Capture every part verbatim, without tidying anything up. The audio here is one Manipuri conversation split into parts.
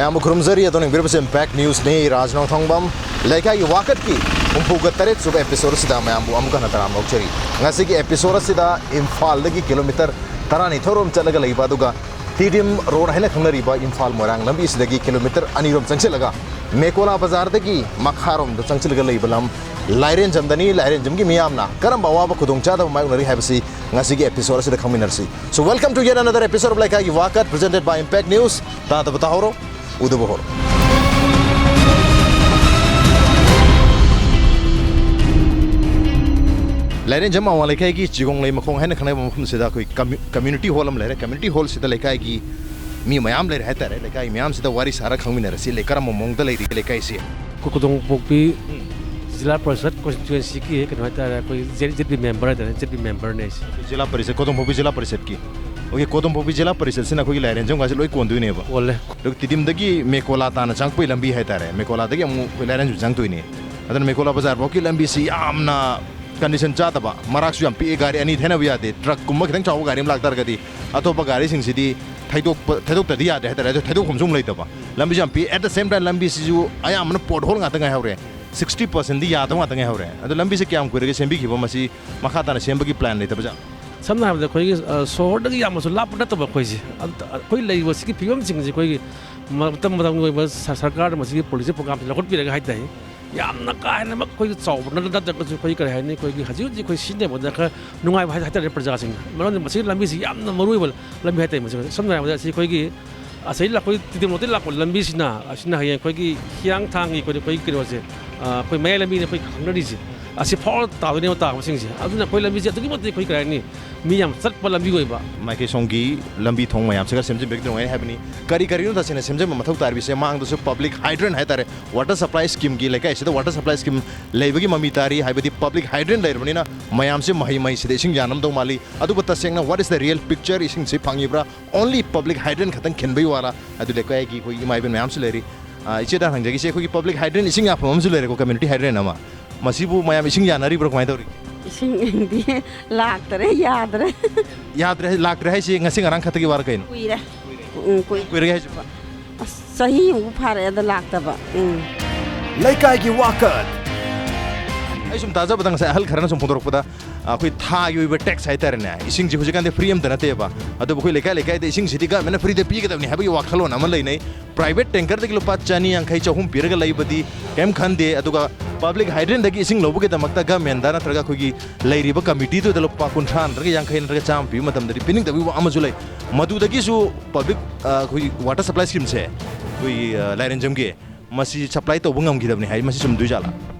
ꯃꯌꯥꯝꯕꯨ ꯈꯨꯔꯨꯝꯖꯔꯤ꯫ ꯑꯗꯣꯝꯅ ꯌꯦꯡꯕꯤꯔꯤꯕꯁꯤ ꯏꯝꯄꯦꯛ ꯅ꯭ꯌꯨꯁꯅꯤ꯫ ꯔꯥꯖ ꯅꯣꯡꯊꯣꯡꯕꯝ꯫ ꯂꯩꯀꯥꯏꯒꯤ ꯋꯥꯀꯠꯀꯤ ꯍꯨꯝꯐꯨꯒ ꯇꯔꯦꯠ ꯁꯨꯕ ꯑꯦꯄꯤꯁꯣꯗ ꯑꯁꯤꯗ ꯃꯌꯥꯝꯕꯨ ꯑꯃꯨꯛꯀ ꯍꯟꯅ ꯇꯔꯥꯝꯅ ꯑꯣꯛꯆꯔꯤ꯫ ꯉꯁꯤꯒꯤ ꯑꯦꯄꯤꯁꯣꯗ ꯑꯁꯤꯗ ꯏꯝꯐꯥꯜꯗꯒꯤ ꯀꯤꯂꯣꯃꯤꯇꯔ ꯇꯔꯥꯅꯤꯊꯣꯏ ꯔꯣꯝ ꯆꯠꯂꯒ ꯂꯩꯕ, ꯑꯗꯨꯒ ꯇꯤꯗꯤꯝ ꯔꯣꯗ ꯍꯥꯏꯅ ꯈꯪꯅꯔꯤꯕ ꯏꯝꯐꯥꯜ ꯃꯣꯏꯔꯥꯡ ꯂꯝꯕꯤ ꯑꯁꯤꯗꯒꯤ ꯀꯤꯂꯣꯃꯤꯇꯔ ꯑꯅꯤ ꯔꯣꯝ ꯆꯪꯁꯤꯜꯂꯒ ꯃꯦꯀꯣꯂꯥ ꯕꯖꯥꯔꯗꯒꯤ ꯃꯈꯥꯔꯣꯝꯗ ꯆꯪꯁꯤꯜꯂꯒ ꯂꯩꯕ ꯂꯝ ꯂꯥꯏꯔꯦꯟꯖꯝꯗꯅꯤ꯫ ꯂꯥꯏꯔꯦꯟꯖꯝꯒꯤ ꯃꯤꯌꯥꯝꯅ ꯀꯔꯝꯕ ꯑꯋꯥꯕ ꯈꯨꯗꯣꯡꯆꯥꯗꯕ ꯃꯥꯌꯣꯛꯅꯔꯤ ꯍꯥꯏꯕꯁꯤ ꯉꯁꯤꯒꯤ ꯑꯦꯄꯤꯁꯣꯗ ꯑꯁꯤꯗ ꯈꯪꯃꯤꯟꯅꯔꯁꯤ꯫ So, welcome to yet another episode of ꯂꯩꯀꯥꯏꯒꯤ ꯋꯥꯀꯠ, presented by Impact News. ꯇꯥꯗꯕ ꯇꯥꯍꯧꯔꯣ, ꯎꯗꯕ ꯍꯧꯔꯣ꯫ ꯂꯥꯏꯔꯦꯟꯖꯝ ꯑꯋꯥꯡ ꯂꯩꯀꯥꯏꯒꯤ ꯆꯤꯒꯣꯡ ꯂꯩ ꯃꯈꯣꯡ ꯍꯥꯏꯅ ꯈꯪꯅꯕ ꯃꯐꯝꯁꯤꯗ ꯑꯩꯈꯣꯏ ꯀꯝꯃ꯭ꯌꯨ-, ꯀꯝꯃ꯭ꯌꯨꯅꯤꯇꯤ ꯍꯣꯜ ꯑꯃ ꯂꯩꯔꯦ꯫ ꯀꯝꯃ꯭ꯌꯨꯅꯤꯇꯤ ꯍꯣꯜꯁꯤꯗ ꯂꯩꯀꯥꯏꯒꯤ ꯃꯤ ꯃꯌꯥꯝ ꯂꯩꯔꯦ ꯍꯥꯏꯇꯥꯔꯦ꯫ ꯂꯩꯀꯥꯏ ꯃꯌꯥꯝꯁꯤꯗ ꯋꯥꯔꯤ ꯁꯥꯔ ꯈꯪꯃꯤꯟꯅꯔꯁꯤ, ꯂꯩ ꯀꯔꯝꯕ ꯃꯑꯣꯡꯗ ꯂꯩꯔꯤꯒꯦ ꯂꯩꯀꯥꯏꯁꯤ꯫ ꯑꯩꯈꯣꯏ ꯀꯣꯗꯣꯡꯄꯣꯛꯄꯤ ꯎꯝ꯫ ꯖꯤꯂꯥ ꯄꯔꯤꯁꯠ ꯀꯣꯟꯁꯇꯤꯇ꯭ꯌꯨꯑꯦꯟꯁꯤꯒꯤ ꯀꯩꯅꯣ ꯍꯥꯏꯇꯥꯔꯦ, ꯑꯩꯈꯣꯏ ꯖꯦ-, ꯖꯦꯠ ꯄꯤ ꯃꯦꯝꯕꯔ ꯍꯥꯏꯇꯥꯔꯦ, ꯖꯦꯠ ꯄꯤ ꯃꯦꯝꯕꯔꯅꯦ ꯑꯩꯁꯦ꯫ ꯖꯤꯂꯥ ꯄꯔꯤꯁꯠ, ꯀꯣꯗꯣꯡꯄꯣꯛꯄꯤ ꯖꯤꯂꯥ ꯄꯔꯤꯁꯠꯀꯤ꯫ ꯑꯣꯀꯦ, ꯀꯣꯗꯣꯡꯄꯣꯛꯄꯤ ꯖꯤꯂꯥ ꯄꯔꯤꯁꯠꯁꯤꯅ ꯑꯩꯈꯣꯏꯒꯤ ꯂꯥꯏꯔꯦꯟꯖꯝꯒꯁꯦ ꯂꯣꯏ ꯀꯣꯟꯗꯣꯏꯅꯦꯕ꯫ ꯀꯣꯜꯂꯦ꯫ ꯑꯗꯨꯒ ꯇꯤꯗꯤꯝꯗꯒꯤ ꯃꯦꯀꯣꯂꯥ ꯇꯥꯅ ꯆꯪꯉꯛꯄꯒꯤ ꯂꯝꯕꯤ ꯍꯥꯏꯇꯥꯔꯦ, ꯃꯦꯀꯣꯂꯥꯗꯒꯤ ꯑꯃꯨꯛ ꯑꯩꯈꯣꯏ ꯂꯥꯏꯔꯦꯟꯖꯝ ꯆꯪꯉꯛꯇꯣꯏꯅꯦ꯫ ꯑꯗꯨꯅ ꯃꯦꯀꯣꯂꯥ ꯕꯖꯥꯔ ꯐꯥꯎꯒꯤ ꯂꯝꯕꯤꯁꯤ ꯌꯥꯝꯅ ꯀꯟꯗꯤꯁꯟ ꯆꯥꯗꯕ, ꯃꯔꯥꯛꯁꯨ ꯌꯥꯝ ꯄꯤꯛꯑꯦ, ꯒꯥꯔꯤ ꯑꯅꯤ ꯊꯩꯅꯕ ꯌꯥꯗꯦ, ꯇ꯭ꯔꯛꯀꯨꯝꯕ ꯈꯤꯇꯪ ꯆꯥꯎꯕ ꯒꯥꯔꯤ ꯑꯃ ꯂꯥꯛꯇꯥꯔꯒꯗꯤ ꯑꯇꯣꯞꯄ ꯒꯥꯔꯤꯁꯤꯡꯁꯤꯗꯤ ꯊꯩꯗꯣꯛꯄ, ꯊꯩꯗꯣꯛꯇꯗꯤ ꯌꯥꯗ꯭ꯔꯦ ꯍꯥꯏꯇꯥꯔꯦ꯫ ꯑꯗꯨ ꯊꯩꯗꯣꯛꯐꯝꯁꯨ ꯑꯃꯨꯛ ꯂꯩꯇꯕ, ꯂꯝꯕꯤꯁꯨ ꯌꯥꯝ ꯄꯤꯛꯑꯦ꯫ At the same time, ꯂꯝꯕꯤꯁꯤꯁꯨ ꯑꯌꯥꯝꯕꯅ ꯄꯣꯠ ꯍꯣꯜ ꯉꯥꯛꯇ ꯉꯥꯏꯍꯧꯔꯦ, ꯁꯤꯛꯁꯇꯤ ꯄꯥꯔꯁꯦꯟꯗꯤ ꯌꯥꯗꯕ ꯉꯥꯛꯇ ꯉꯥꯏꯍꯧꯔꯦ꯫ ꯑꯗꯣ ꯂꯝꯕꯤꯁꯦ ꯀꯌꯥꯝ ꯀꯨꯏꯔꯒꯦ ꯁꯦꯝꯕꯤꯈꯤꯕ? ꯃꯁꯤ ꯃꯈꯥ ꯇꯥꯅ ꯁꯦꯝꯕꯒꯤ ꯄ꯭ꯂꯥꯟ ꯂꯩꯇꯕꯖꯥꯠꯂꯣ? ꯁꯝꯅ ꯍꯥꯏꯔꯕꯗ ꯑꯩꯈꯣꯏꯒꯤ, ꯑ, ꯁꯣꯍꯣꯔꯗꯒꯤ ꯌꯥꯝꯅꯁꯨ ꯂꯥꯞꯄ ꯅꯠꯇꯕ ꯑꯩꯈꯣꯏꯁꯦ꯫ ꯑꯗꯨ ꯑꯩꯈꯣꯏ ꯂꯩꯔꯤꯕ ꯁꯤꯒꯤ ꯐꯤꯕꯝꯁꯤꯡꯁꯦ ꯑꯩꯈꯣꯏꯒꯤ ꯃꯇꯝ ꯃꯇꯝꯒꯤ ꯑꯣꯏꯕ ꯁ-, ꯁꯔꯀꯥꯔꯅ ꯃꯁꯤꯒꯤ ꯄꯣꯂꯤꯁꯤ ꯄ꯭ꯔꯣꯒ꯭ꯔꯥꯝꯁꯦ ꯂꯧꯈꯠꯄꯤꯔꯒ ꯍꯥꯏꯇꯥꯔꯦ, ꯌꯥꯝꯅ ꯀꯥ ꯍꯦꯟꯅꯃꯛ ꯑꯩꯈꯣꯏꯒꯤ ꯆꯥꯎꯕ ꯅꯠ-, ꯅꯠꯇ꯭ꯔꯒꯁꯨ ꯑꯩꯈꯣꯏ ꯀꯔꯤ ꯍꯥꯏꯅꯤ, ꯑꯩꯈꯣꯏꯒꯤ ꯍꯧꯖꯤꯛ ꯍꯧꯖꯤꯛ ꯑꯩꯈꯣꯏ ꯁꯤꯖꯤꯟꯅꯕꯗ ꯈꯔ ꯅꯨꯡꯉꯥꯏꯕ ꯍꯥꯏ-, ꯍꯥꯏꯇꯥꯔꯦ ꯄ꯭ꯔꯖꯥꯁꯤꯡꯅ꯫ ꯃꯔꯝꯗꯤ ꯃꯁꯤꯒꯤ ꯂꯝꯕꯤꯁꯤ ꯌꯥꯝꯅ ꯃꯔꯨ ꯑꯣꯏꯕ ꯂꯝꯕꯤ ꯍꯥꯏꯇꯥꯔꯦ꯫ ꯃꯁꯤ ꯁꯝꯅ ꯍꯥꯏꯔꯕꯗ ꯑꯁꯤ ꯑꯩꯈꯣꯏꯒꯤ ꯑꯁꯤ ꯑꯩꯈꯣꯏ ꯇꯤꯗꯤꯝ ꯔꯣꯗꯇꯒꯤ ꯂꯥꯛꯄ ꯂꯝꯕꯤꯁꯤꯅ, ꯑꯁꯤꯅ ꯍꯌꯦꯡ ꯑꯩꯈꯣꯏꯒꯤ ꯍꯤꯌꯥꯡꯊꯥꯡꯒꯤ ꯑꯩꯈꯣꯏ, ꯑꯩꯈꯣꯏ ꯀꯩꯅꯣꯁꯦ, ꯑ, ꯑꯩꯈꯣꯏ ꯃꯌꯥꯏ ꯂꯝꯕꯤꯅ ꯑꯩꯈꯣꯏ ꯈꯪꯅꯔꯤꯁꯦ, ꯑꯁꯤ ꯐꯥꯎꯔ ꯇꯥꯗꯣꯏꯅꯦꯕ ꯇꯥꯕꯁꯤꯡꯁꯦ꯫ ꯑꯗꯨꯅ ꯑꯩꯈꯣꯏ ꯂꯝꯕꯤꯁꯦ ꯑꯗꯨꯛꯀꯤ ꯃꯇꯤꯛ ꯑꯩꯈꯣꯏ ꯀꯔꯤ ꯍꯥꯏꯅꯤ, ꯃꯤ ꯌꯥꯝ ꯆꯠꯄ ꯂꯝꯕꯤ ꯑꯣꯏꯕ꯫ ꯃꯥꯏꯀꯩ ꯁꯣꯝꯒꯤ ꯂꯝꯕꯤ ꯊꯣꯡ ꯃꯌꯥꯝꯁꯤꯒ ꯁꯦꯝꯖꯤꯟꯕꯤꯔꯗꯤ ꯅꯨꯡꯉꯥꯏꯅꯤ ꯍꯥꯏꯕꯅꯤ꯫ ꯀꯔꯤ ꯀꯔꯤꯅꯣ ꯇꯁꯦꯡꯅ ꯁꯦꯝꯖꯤꯟꯕ ꯃꯊꯧ ꯇꯥꯔꯤꯕꯁꯦ? ꯃꯥꯡꯗꯁꯨ ꯄꯕ꯭ꯂꯤꯛ ꯍꯥꯏꯗ꯭ꯔꯦꯟ ꯍꯥꯏꯇꯥꯔꯦ, ꯋꯥꯇꯔ ꯁꯄ꯭ꯂꯥꯏ ꯁ꯭ꯀꯤꯝꯒꯤ, ꯂꯩꯀꯥꯏꯁꯤꯗ ꯋꯥꯇꯔ ꯁꯄ꯭ꯂꯥꯏ ꯁ꯭ꯀꯤꯝ ꯂꯩꯕꯒꯤ ꯃꯃꯤ ꯇꯥꯔꯤ, ꯍꯥꯏꯕꯗꯤ ꯄꯕ꯭ꯂꯤꯛ ꯍꯥꯏꯗ꯭ꯔꯦꯟ ꯂꯩꯔꯕꯅꯤꯅ ꯃꯌꯥꯝꯁꯦ ꯃꯍꯩ ꯃꯍꯩꯁꯤꯗ ꯏꯁꯤꯡ ꯌꯥꯅꯔꯝꯗꯧ ꯃꯥꯜꯂꯤ꯫ ꯑꯗꯨꯕꯨ ꯇꯁꯦꯡꯅ what is the real picture? ꯏꯁꯤꯡꯁꯤ ꯐꯪꯉꯤꯕ꯭ꯔꯥ? Only public hydrant ꯈꯛꯇꯪ ꯈꯤꯟꯕꯒꯤ ꯋꯥꯔꯥ? ꯑꯗꯨ ꯂꯩꯀꯥꯏꯒꯤ ꯑꯩꯈꯣꯏ ꯏꯃꯥ ꯏꯕꯦꯟ ꯃꯌꯥꯝꯁꯨ ꯂꯩꯔꯤ꯫ ꯑ, ꯏꯆꯦꯗ ꯍꯪꯖꯒꯦ, ꯏꯆꯦ, ꯑꯩꯈꯣꯏꯒꯤ ꯄꯕ꯭ꯂꯤꯛ ꯍꯥꯏꯗ꯭ꯔꯦꯟ ꯏꯁꯤꯡ ꯌꯥꯐꯝ ꯑꯃꯁꯨ ꯂꯩꯔꯦꯀꯣ, ꯀꯝꯃ꯭ꯌꯨꯅꯤꯇꯤ ꯍꯥꯏꯗ꯭ꯔꯦꯟ ꯑꯃ, ꯃꯁꯤꯕꯨ ꯃꯌꯥꯝ ꯏꯁꯤꯡ ꯌꯥꯅꯔꯤꯕ꯭ꯔꯥ, ꯀꯃꯥꯏꯅ ꯇꯧꯔꯤ? ꯏꯁꯤꯡꯗꯤ ꯂꯥꯛꯇꯔꯦ, ꯌꯥꯗ꯭ꯔꯦ꯫ ꯌꯥꯗ꯭ꯔꯦ, ꯂꯥꯛꯇ꯭ꯔꯦ ꯍꯥꯏꯁꯦ ꯉꯁꯤ ꯉꯔꯥꯡ ꯈꯛꯇꯒꯤ ꯋꯥꯔ ꯀꯩꯅꯣ? ꯀꯨꯏꯔꯦ꯫ ꯎꯝ, ꯀꯨꯏ- ꯀꯨꯏꯔꯒꯦ ꯍꯥꯏꯁꯤꯕꯣ? ꯑꯁ, ꯆꯍꯤꯃꯨꯛ ꯐꯥꯔꯛꯑꯦꯗ ꯂꯥꯛꯇꯕ꯫ ꯎꯝ꯫ ꯂꯩꯀꯥꯏꯒꯤ ꯋꯥꯀꯠ꯫ ꯑꯩ ꯁꯨꯝ ꯇꯥꯖꯕꯗ, ꯉꯁꯥꯏ ꯑꯍꯜ ꯈꯔꯅ ꯁꯨꯝ ꯐꯣꯡꯗꯣꯔꯛꯄꯗ, ꯑꯩꯈꯣꯏ ꯊꯥꯒꯤ ꯑꯣꯏꯕ ꯇꯦꯛꯁ ꯍꯥꯏꯇꯥꯔꯦꯅꯦ, ꯏꯁꯤꯡꯁꯦ ꯍꯧꯖꯤꯛꯀꯥꯟꯗꯤ ꯐ꯭ꯔꯤ ꯑꯝꯇ ꯅꯠꯇꯦꯕ꯫ ꯑꯗꯨꯕꯨ ꯑꯩꯈꯣꯏ ꯂꯩꯀꯥꯏ ꯂꯩꯀꯥꯏꯗ ꯏꯁꯤꯡꯁꯤꯗꯤ ꯒꯃꯦꯟꯅ ꯐ꯭ꯔꯤꯗ ꯄꯤꯒꯗꯕꯅꯤ ꯍꯥꯏꯕꯒꯤ ꯋꯥꯈꯜꯂꯣꯟ ꯑꯃ ꯂꯩꯅꯩ꯫ ꯄ꯭ꯔꯥꯏꯚꯦꯠ ꯇꯦꯡꯀꯔꯗꯒꯤ ꯂꯨꯄꯥ ꯆꯅꯤ ꯌꯥꯡꯈꯩ, ꯆꯍꯨꯝ ꯄꯤꯔꯒ ꯂꯩꯕꯗꯤ ꯀꯩꯝ ꯈꯟꯗꯦ꯫ ꯑꯗꯨꯒ ꯄꯕ꯭ꯂꯤꯛ ꯍꯥꯏꯗ꯭ꯔꯦꯟꯗꯒꯤ ꯏꯁꯤꯡ ꯂꯧꯕꯒꯤꯗꯃꯛꯇ ꯒꯃꯦꯟꯗ ꯅꯠꯇ꯭ꯔꯒ ꯑꯩꯈꯣꯏꯒꯤ ꯂꯩꯔꯤꯕ ꯀꯃꯤꯇꯤꯗꯨꯗ ꯂꯨꯄꯥ ꯀꯨꯟꯊ꯭ꯔꯥ ꯅꯠꯇ꯭ꯔꯒ ꯌꯥꯡꯈꯩ ꯅꯠꯇ꯭ꯔꯒ ꯆꯥꯝꯃ ꯄꯤꯕ ꯃꯇꯝꯗꯗꯤ ꯄꯤꯅꯤꯡꯗꯕꯒꯤ ꯋꯥ ꯑꯃꯁꯨ ꯂꯩ꯫ ꯃꯗꯨꯗꯒꯤꯁꯨ ꯄꯕ꯭ꯂꯤꯛ, ꯑ, ꯑꯩꯈꯣꯏꯒꯤ ꯋꯥꯇꯔ ꯁꯄ꯭ꯂꯥꯏ ꯁ꯭ꯀꯤꯝꯁꯦ, ꯑꯩꯈꯣꯏꯒꯤ, ꯑ, ꯂꯥꯏꯔꯦꯟꯖꯝꯒꯤ, ꯃꯁꯤ ꯁꯄ꯭ꯂꯥꯏ ꯇꯧꯕ ꯉꯝꯈꯤꯗꯕꯅꯤ ꯍꯥꯏ꯫ ꯃꯁꯤ ꯆꯨꯝꯗꯣꯏꯖꯥꯠꯂꯥ?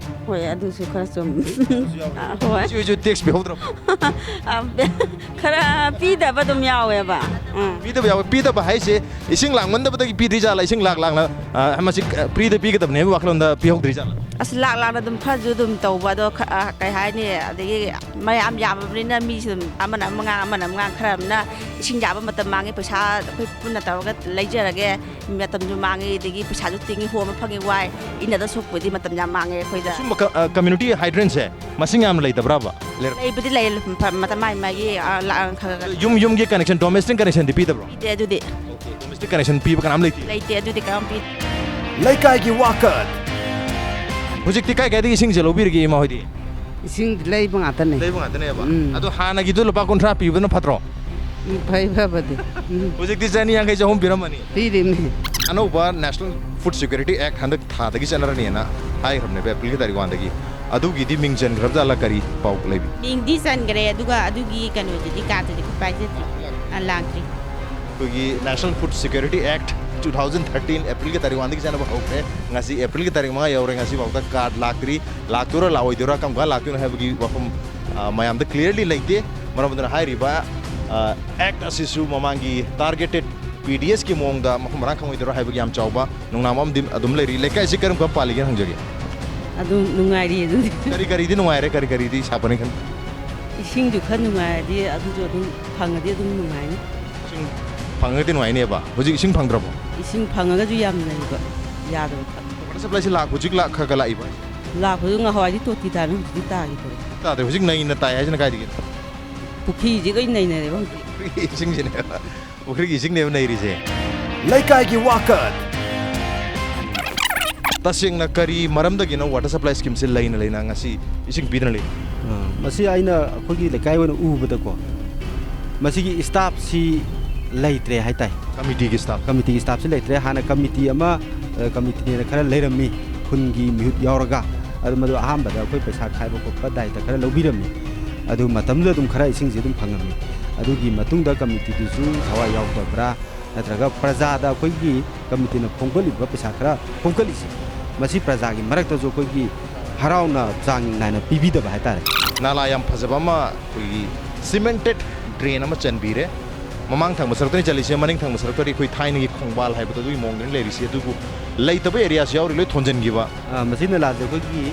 ꯍꯣꯏ, ꯑꯗꯨꯁꯨ ꯈꯔ ꯆꯨꯝ-, ꯑ, ꯍꯣꯏ꯫ ꯏꯆꯦ ꯍꯣꯏꯁꯨ ꯇꯦꯛꯁ ꯄꯤꯍꯧꯗ꯭ꯔꯕꯣ? ꯑ, ꯈꯔ ꯄꯤꯗꯕ ꯑꯗꯨꯝ ꯌꯥꯎꯋꯦꯕ꯫ ꯎꯝ꯫ ꯄꯤꯗꯕ ꯌꯥꯎꯋꯦ꯫ ꯄꯤꯗꯕ ꯍꯥꯏꯁꯦ ꯏꯁꯤꯡ ꯂꯥꯡꯃꯟꯗꯕꯗꯒꯤ ꯄꯤꯗ꯭ꯔꯤ ꯖꯥꯠꯂꯥ? ꯏꯁꯤꯡ ꯂꯥꯛ ꯂꯥꯛꯅ, ꯑ, ꯃꯁꯤ, ꯑ, ꯐ꯭ꯔꯤꯗ ꯄꯤꯒꯗꯕꯅꯦ ꯍꯥꯏꯕ ꯋꯥꯈꯜꯂꯣꯟꯗ ꯄꯤꯍꯧꯗ꯭ꯔꯤ ꯖꯥꯠꯂꯥ? ꯑꯁ, ꯂꯥꯛ ꯂꯥꯛꯅ ꯑꯗꯨꯝ ꯈꯔꯁꯨ ꯑꯗꯨꯝ ꯇꯧꯕ, ꯑꯗꯣ ꯈ-, ꯑ, ꯀꯩ ꯍꯥꯏꯅꯤ, ꯑꯗꯒꯤ ꯃꯌꯥꯝ ꯌꯥꯝꯃꯕꯅꯤꯅ ꯃꯤꯁꯨ ꯑꯗꯨꯝ ꯑꯃꯅ ꯑꯃ ꯉꯥꯡ, ꯑꯃꯅ ꯑꯃ ꯉꯥꯡ, ꯈꯔ ꯑꯃꯅ ꯏꯁꯤꯡ ꯌꯥꯕ ꯃꯇꯝ ꯃꯥꯡꯉꯦ, ꯄꯩꯁꯥ ꯑꯩꯈꯣꯏ ꯄꯨꯟꯅ ꯇꯧꯔꯒ ꯂꯩꯖꯔꯒꯦ, ꯃꯇꯝꯁꯨ ꯃꯥꯡꯉꯦ, ꯑꯗꯒꯤ ꯄꯩꯁꯥꯁꯨ ꯇꯤꯡꯉꯤ, ꯍꯣ ꯑꯃ ꯐꯪꯉꯤ, ꯋꯥꯏ, ꯏꯟꯅꯗ ꯁꯣꯛꯄꯨꯗꯤ ꯃꯇꯝ ꯌꯥꯝ ꯃꯥꯡꯉꯦ ꯑꯩꯈꯣꯏꯗ꯫ ꯁꯨꯝꯕ ꯀ-, ꯑ, ꯀꯝꯃ꯭ꯌꯨꯅꯤꯇꯤ ꯍꯥꯏꯗ꯭ꯔꯦꯟꯁꯦ ꯃꯁꯤꯡ ꯌꯥꯝꯅ ꯂꯩꯇꯕ꯭ꯔꯕ? ꯂꯩꯔ- ꯂꯩꯕꯨꯗꯤ ꯂꯩ, ꯃꯇꯝ ꯃꯥꯏ ꯃꯥꯏꯒꯤ, ꯑ, ꯂꯥꯛ ꯈꯔ ꯈꯔ꯫ ꯌꯨꯝ ꯌꯨꯝꯒꯤ ꯀꯅꯦꯛꯁꯟ, ꯗꯣꯃꯦꯁꯇꯤꯛ ꯀꯅꯦꯛꯁꯟꯗꯤ ꯄꯤꯗꯕ꯭ꯔꯣ? ꯄꯤꯗꯦ ꯑꯗꯨꯗꯤ꯫ ꯑꯣꯀꯦ, ꯗꯣꯃꯦꯁꯇꯤꯛ ꯀꯅꯦꯛꯁꯟ ꯄꯤꯕ ꯀꯅꯥꯝ ꯂꯩꯇꯦ? ꯂꯩꯇꯦ ꯑꯗꯨꯗꯤ, ꯀꯅꯥꯝ ꯄꯤꯗꯦ꯫ ꯂꯩꯀꯥꯏꯒꯤ ꯋꯥꯀꯠ꯫ ꯍꯧꯖꯤꯛꯇꯤ ꯀꯥꯏ ꯀꯥꯏꯗꯒꯤ ꯏꯁꯤꯡꯁꯦ ꯂꯧꯕꯤꯔꯤꯒꯦ, ꯏꯃꯥ ꯍꯣꯏꯗꯤ? ꯏꯁꯤꯡ ꯂꯩꯕ ꯉꯥꯛꯇꯅꯦ꯫ ꯂꯩꯕ ꯉꯥꯛꯇꯅꯦꯕ? ꯎꯝ꯫ ꯑꯗꯣ ꯍꯥꯟꯅꯒꯤꯗꯣ ꯂꯨꯄꯥ ꯀꯨꯟꯊ꯭ꯔꯥ ꯄꯤꯕꯅ ꯐꯠꯇ꯭ꯔꯣ? ꯎꯝ, ꯐꯩ, ꯐꯕꯗꯤ꯫ ꯎꯝ꯫ ꯍꯧꯖꯤꯛꯇꯤ ꯆꯅꯤ ꯌꯥꯡꯈꯩ, ꯆꯍꯨꯝ ꯄꯤꯔꯝꯃꯅꯤ? ꯄꯤꯔꯤꯝꯅꯤ꯫ ꯑꯅꯧꯕ National Food Security Act ꯍꯟꯗꯛ ꯊꯥꯗꯒꯤ ꯆꯠꯅꯔꯅꯤꯅ ꯍꯥꯏꯈ꯭ꯔꯕꯅꯦꯕ, ꯑꯦꯄ꯭ꯔꯤꯜꯒꯤ ꯇꯥꯔꯤꯛ ꯋꯥꯟꯗꯒꯤ꯫ ꯑꯗꯨꯒꯤꯗꯤ ꯃꯤꯡ ꯆꯟꯈ꯭ꯔꯕ ꯖꯥꯠꯂꯥ? ꯀꯔꯤ ꯄꯥꯎ ꯂꯩꯕꯤ? ꯃꯤꯡꯗꯤ ꯆꯟꯈ꯭ꯔꯦ, ꯑꯗꯨꯒ ꯑꯗꯨꯒꯤ ꯀꯩꯅꯣꯗꯨꯗꯤ, ꯀꯥꯔꯠꯇꯨꯗꯤ ꯑꯩꯈꯣꯏ ꯄꯥꯏꯖꯗ꯭ꯔꯤ꯫ ꯑ, ꯂꯥꯛꯇ꯭ꯔꯤ꯫ ꯑꯩꯈꯣꯏꯒꯤ National Food Security Act two thousand thirteen ꯑꯦꯄ꯭ꯔꯤꯜꯒꯤ ꯇꯥꯔꯤꯛ ꯋꯥꯟꯗꯒꯤ ꯆꯠꯅꯕ ꯍꯧꯈ꯭ꯔꯦ꯫ ꯉꯁꯤ ꯑꯦꯄ꯭ꯔꯤꯜꯒꯤ ꯇꯥꯔꯤꯛ ꯃꯉꯥ ꯌꯧꯔꯦ, ꯉꯁꯤꯐꯥꯎꯗ ꯀꯥꯔꯠ ꯂꯥꯛꯇ꯭ꯔꯤ꯫ ꯂꯥꯛꯇꯣꯏꯔꯥ ꯂꯥꯛꯑꯣꯏꯗꯣꯏꯔꯥ, ꯀꯔꯝ ꯀꯥꯟ ꯂꯥꯛꯇꯣꯏꯅꯣ ꯍꯥꯏꯕꯒꯤ ꯋꯥꯐꯝ, ꯑ, ꯃꯌꯥꯝꯗ clearly ꯂꯩꯇꯦ꯫ ꯃꯔꯝ ꯑꯗꯨꯅ ꯍꯥꯏꯔꯤꯕ, ꯑ, Act ꯑꯁꯤꯁꯨ ꯃꯃꯥꯡꯒꯤ targeted ꯄꯤ ꯗꯤ ꯑꯦꯁꯀꯤ ꯃꯑꯣꯡꯗ ꯃꯐꯝ ꯃꯔꯥꯡ ꯈꯪꯉꯣꯏꯗꯣꯏꯔꯥ ꯍꯥꯏꯕꯒꯤ ꯌꯥꯝ ꯆꯥꯎꯕ ꯅꯨꯡꯅꯥꯡꯕ ꯑꯃꯗꯤ ꯑꯗꯨꯝ ꯂꯩꯔꯤ꯫ ꯂꯩꯀꯥꯏꯁꯤ ꯀꯔꯝ ꯀꯔꯝ ꯄꯥꯜꯂꯤꯒꯦꯅ ꯍꯪꯖꯒꯦ꯫ ꯑꯗꯨꯝ ꯅꯨꯡꯉꯥꯏꯔꯤ ꯑꯗꯨꯗꯤ꯫ ꯀꯔꯤ ꯀꯔꯤꯗꯤ ꯅꯨꯡꯉꯥꯏꯔꯦ, ꯀꯔꯤ ꯀꯔꯤꯗꯤ ꯁꯥꯐꯅꯤ ꯈꯟ? ꯏꯁꯤꯡꯗꯨ ꯈꯔ ꯅꯨꯡꯉꯥꯏꯔꯗꯤ ꯑꯗꯨꯁꯨ ꯑꯗꯨꯝ ꯐꯪꯉꯗꯤ ꯑꯗꯨꯝ ꯅꯨꯡꯉꯥꯏꯅꯤ꯫ ꯏꯁꯤꯡ ꯐꯪꯉꯒꯗꯤ ꯅꯨꯡꯉꯥꯏꯅꯦꯕ꯫ ꯍꯧꯖꯤꯛ ꯏꯁꯤꯡ ꯐꯪꯗ꯭ꯔꯕꯣ? ꯏꯁꯤꯡ ꯐꯪꯉꯒꯁꯨ ꯌꯥꯝ ꯂꯩꯕ ꯌꯥꯗꯕ ꯈꯛ꯫ ꯋꯥꯇꯔ ꯁꯄ꯭ꯂꯥꯏꯁꯤ ꯂꯥꯛ-, ꯍꯧꯖꯤꯛ ꯂꯥꯛ-, ꯈꯔ ꯈꯔ ꯂꯥꯛꯏꯕ? ꯂꯥꯛꯄꯗꯨ ꯉꯍꯥꯟꯋꯥꯏꯗꯤ ꯇꯣꯇꯤ ꯇꯥꯔꯝꯃꯤ, ꯍꯧꯖꯤꯛꯇꯤ ꯇꯥꯈꯤꯗ꯭ꯔꯦ꯫ ꯇꯥꯗ꯭ꯔꯦ꯫ ꯍꯧꯖꯤꯛ ꯅꯩꯅ ꯇꯥꯏ ꯍꯥꯏꯁꯤꯅ ꯀꯥꯏꯗꯒꯤꯅꯣ? ꯄꯨꯈ꯭ꯔꯤꯁꯤ ꯂꯣꯏ ꯅꯩꯅꯔꯦꯕ ꯍꯧꯖꯤꯛ꯫ ꯄꯨꯈ꯭ꯔꯤꯒꯤ ꯏꯁꯤꯡꯁꯤꯅꯦꯕ꯫ ꯄꯨꯈ꯭ꯔꯤꯒꯤ ꯏꯁꯤꯡꯅꯦꯕ ꯅꯩꯔꯤꯁꯦ꯫ ꯂꯩꯀꯥꯏꯒꯤ ꯋꯥꯀꯠ꯫ ꯇꯁꯦꯡꯅ ꯀꯔꯤ ꯃꯔꯝꯗꯒꯤꯅꯣ water supply scheme ꯁꯦ ꯂꯩꯅ ꯂꯩꯅ ꯉꯁꯤ ꯏꯁꯤꯡ ꯄꯤꯗꯅ ꯂꯩ? ꯑ, ꯃꯁꯤ ꯑꯩꯅ ꯑꯩꯈꯣꯏꯒꯤ ꯂꯩꯀꯥꯏ ꯑꯣꯏꯅ ꯎꯕꯗꯀꯣ, ꯃꯁꯤꯒꯤ staff ꯁꯤ ꯂꯩꯇ꯭ꯔꯦ ꯍꯥꯏꯇꯥꯏ꯫ Committee ꯒꯤ staff? Committee ꯒꯤ staff ꯁꯤ ꯂꯩꯇ꯭ꯔꯦ꯫ ꯍꯥꯟꯅ committee ꯑꯃ, ꯑ, committee ꯅꯦꯅ ꯈꯔ ꯂꯩꯔꯝꯃꯤ, ꯈꯨꯟꯒꯤ ꯃꯤꯍꯨꯠ ꯌꯥꯎꯔꯒ꯫ ꯑꯗꯨ ꯃꯗꯨ ꯑꯍꯥꯟꯕꯗ ꯑꯩꯈꯣꯏ ꯄꯩꯁꯥ ꯈꯥꯏꯕ ꯈꯣꯠꯄ ꯗꯥꯏꯇ ꯈꯔ ꯂꯧꯕꯤꯔꯝꯃꯤ꯫ ꯑꯗꯨ ꯃꯇꯝꯗꯨꯗ ꯑꯗꯨꯝ ꯈꯔ ꯏꯁꯤꯡꯁꯦ ꯑꯗꯨꯝ ꯐꯪꯉꯝꯃꯤ꯫ ꯑꯗꯨꯒꯤ ꯃꯇꯨꯡꯗ committee ꯗꯨꯁꯨ ꯊꯋꯥꯏ ꯌꯥꯎꯗꯕ꯭ꯔꯥ, ꯅꯠꯇ꯭ꯔꯒ ꯄ꯭ꯔꯖꯥꯗ ꯑꯩꯈꯣꯏꯒꯤ committee ꯅ ꯈꯣꯝꯒꯠꯂꯤꯕ ꯄꯩꯁꯥ ꯈꯔ ꯈꯣꯝꯒꯠꯂꯤꯁꯦ, ꯃꯁꯤ ꯄ꯭ꯔꯖꯥꯒꯤ ꯃꯔꯛꯇꯁꯨ ꯑꯩꯈꯣꯏꯒꯤ ꯍꯔꯥꯎꯅ ꯆꯥꯡ ꯅꯥꯏꯅ ꯄꯤꯕꯤꯗꯕ ꯍꯥꯏꯇꯥꯔꯦ꯫ ꯅꯥꯂꯥ ꯌꯥꯝ ꯐꯖꯕ ꯑꯃ ꯑꯩꯈꯣꯏꯒꯤ cemented drain ꯑꯃ ꯆꯟꯕꯤꯔꯦ꯫ ꯃꯃꯥꯡ ꯊꯪꯕ ꯁꯔꯨꯛꯇꯅꯤ ꯆꯜꯂꯤꯁꯦ, ꯃꯅꯤꯡ ꯊꯪꯕ ꯁꯔꯨꯛꯇꯗꯤ ꯑꯩꯈꯣꯏ ꯊꯥꯏꯅꯒꯤ ꯈꯣꯡꯕꯥꯜ ꯍꯥꯏꯕꯗꯣ ꯑꯗꯨꯒꯤ ꯃꯑꯣꯡꯗꯅꯤ ꯂꯩꯔꯤꯁꯦ꯫ ꯑꯗꯨꯕꯨ ꯂꯩꯇꯕ area ꯁꯨ ꯌꯥꯎꯔꯤ, ꯂꯣꯏ ꯊꯣꯟꯖꯤꯟꯈꯤꯕ꯫ ꯑ, ꯃꯁꯤ ꯅꯥꯂꯥꯁꯦ ꯑꯩꯈꯣꯏꯒꯤ,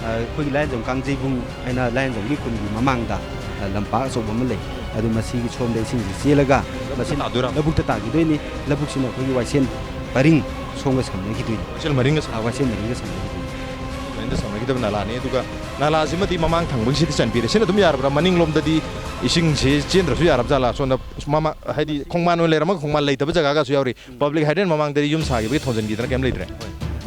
ꯑ, ꯑꯩꯈꯣꯏꯒꯤ ꯂꯥꯏꯌꯦꯟꯖꯝ ꯀꯥꯡꯖꯩꯕꯨꯡ ꯍꯥꯏꯅ ꯂꯥꯏꯌꯦꯟꯖꯝꯒꯤ ꯈꯨꯟꯒꯤ ꯃꯃꯥꯡꯗ, ꯑ, ꯂꯝꯄꯥꯛ ꯑꯆꯧꯕ ꯑꯃ ꯂꯩ꯫ ꯑꯗꯨ ꯃꯁꯤꯒꯤ ꯁꯣꯝꯗ ꯏꯁꯤꯡꯁꯤ ꯆꯦꯜꯂꯒ ꯃꯁꯤ ꯇꯥꯗꯣꯏꯔꯥ? ꯂꯧꯕꯨꯛꯇ ꯇꯥꯈꯤꯗꯣꯏꯅꯤ꯫ ꯂꯧꯕꯨꯛꯁꯤꯅ ꯑꯩꯈꯣꯏꯒꯤ ꯋꯥꯏꯁꯦꯟ ꯄꯔꯤꯡ ꯁꯣꯝꯒ ꯁꯝꯅꯈꯤꯗꯣꯏꯅꯤ꯫ ꯋꯥꯏꯁꯦꯟ ꯃꯔꯤꯡꯒ ꯁꯝ- ꯑ, ꯋꯥꯏꯁꯦꯟ ꯃꯔꯤꯡꯒ ꯁꯝꯅꯈꯤꯗꯣꯏꯅꯤ꯫ ꯂꯥꯏꯟꯗ ꯁꯝꯅꯈꯤꯗꯕ ꯅꯥꯂꯥꯅꯤ꯫ ꯑꯗꯨꯒ ꯅꯥꯂꯥꯁꯤꯃꯗꯤ ꯃꯃꯥꯡ ꯊꯪꯕꯒꯤꯁꯤꯗꯤ ꯆꯟꯕꯤꯔꯦ꯫ ꯁꯤꯅ ꯑꯗꯨꯝ ꯌꯥꯔꯕ꯭ꯔꯥ? ꯃꯅꯤꯡꯂꯣꯝꯗꯗꯤ ꯏꯁꯤꯡꯁꯤ ꯆꯦꯟꯗ꯭ꯔꯁꯨ ꯌꯥꯔꯕ ꯖꯥꯠꯂꯥ? ꯁꯣꯝꯗ ꯃꯃꯥ-, ꯍꯥꯏꯗꯤ ꯈꯣꯡꯕꯥꯟ ꯑꯣꯏꯅ ꯂꯩꯔꯝꯃꯒ ꯈꯣꯡꯕꯥꯟ ꯂꯩꯇꯕ ꯖꯒꯥꯒꯁꯨ ꯌꯥꯎꯔꯤ꯫ Public hydrant ꯃꯃꯥꯡꯗꯗꯤ ꯌꯨꯝ ꯁꯥꯈꯤꯕꯒꯤ ꯊꯣꯟꯖꯤꯟꯈꯤꯗꯅ ꯀꯩꯝ ꯂꯩꯇ꯭ꯔꯦ꯫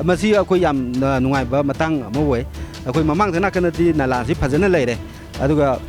ꯃꯁꯤ ꯑꯩꯈꯣꯏ ꯌꯥꯝꯅ ꯅꯨꯡꯉꯥꯏꯕ ꯃꯇꯥꯡ ꯑꯃ ꯑꯣꯏ꯫ ꯑꯩꯈꯣꯏ ꯃꯃꯥꯡꯗ ꯅꯥꯀꯟꯗꯗꯤ ꯅꯥꯂꯥꯁꯤ ꯐꯖꯅ ꯂꯩꯔꯦ꯫ ꯑꯗꯨꯒ,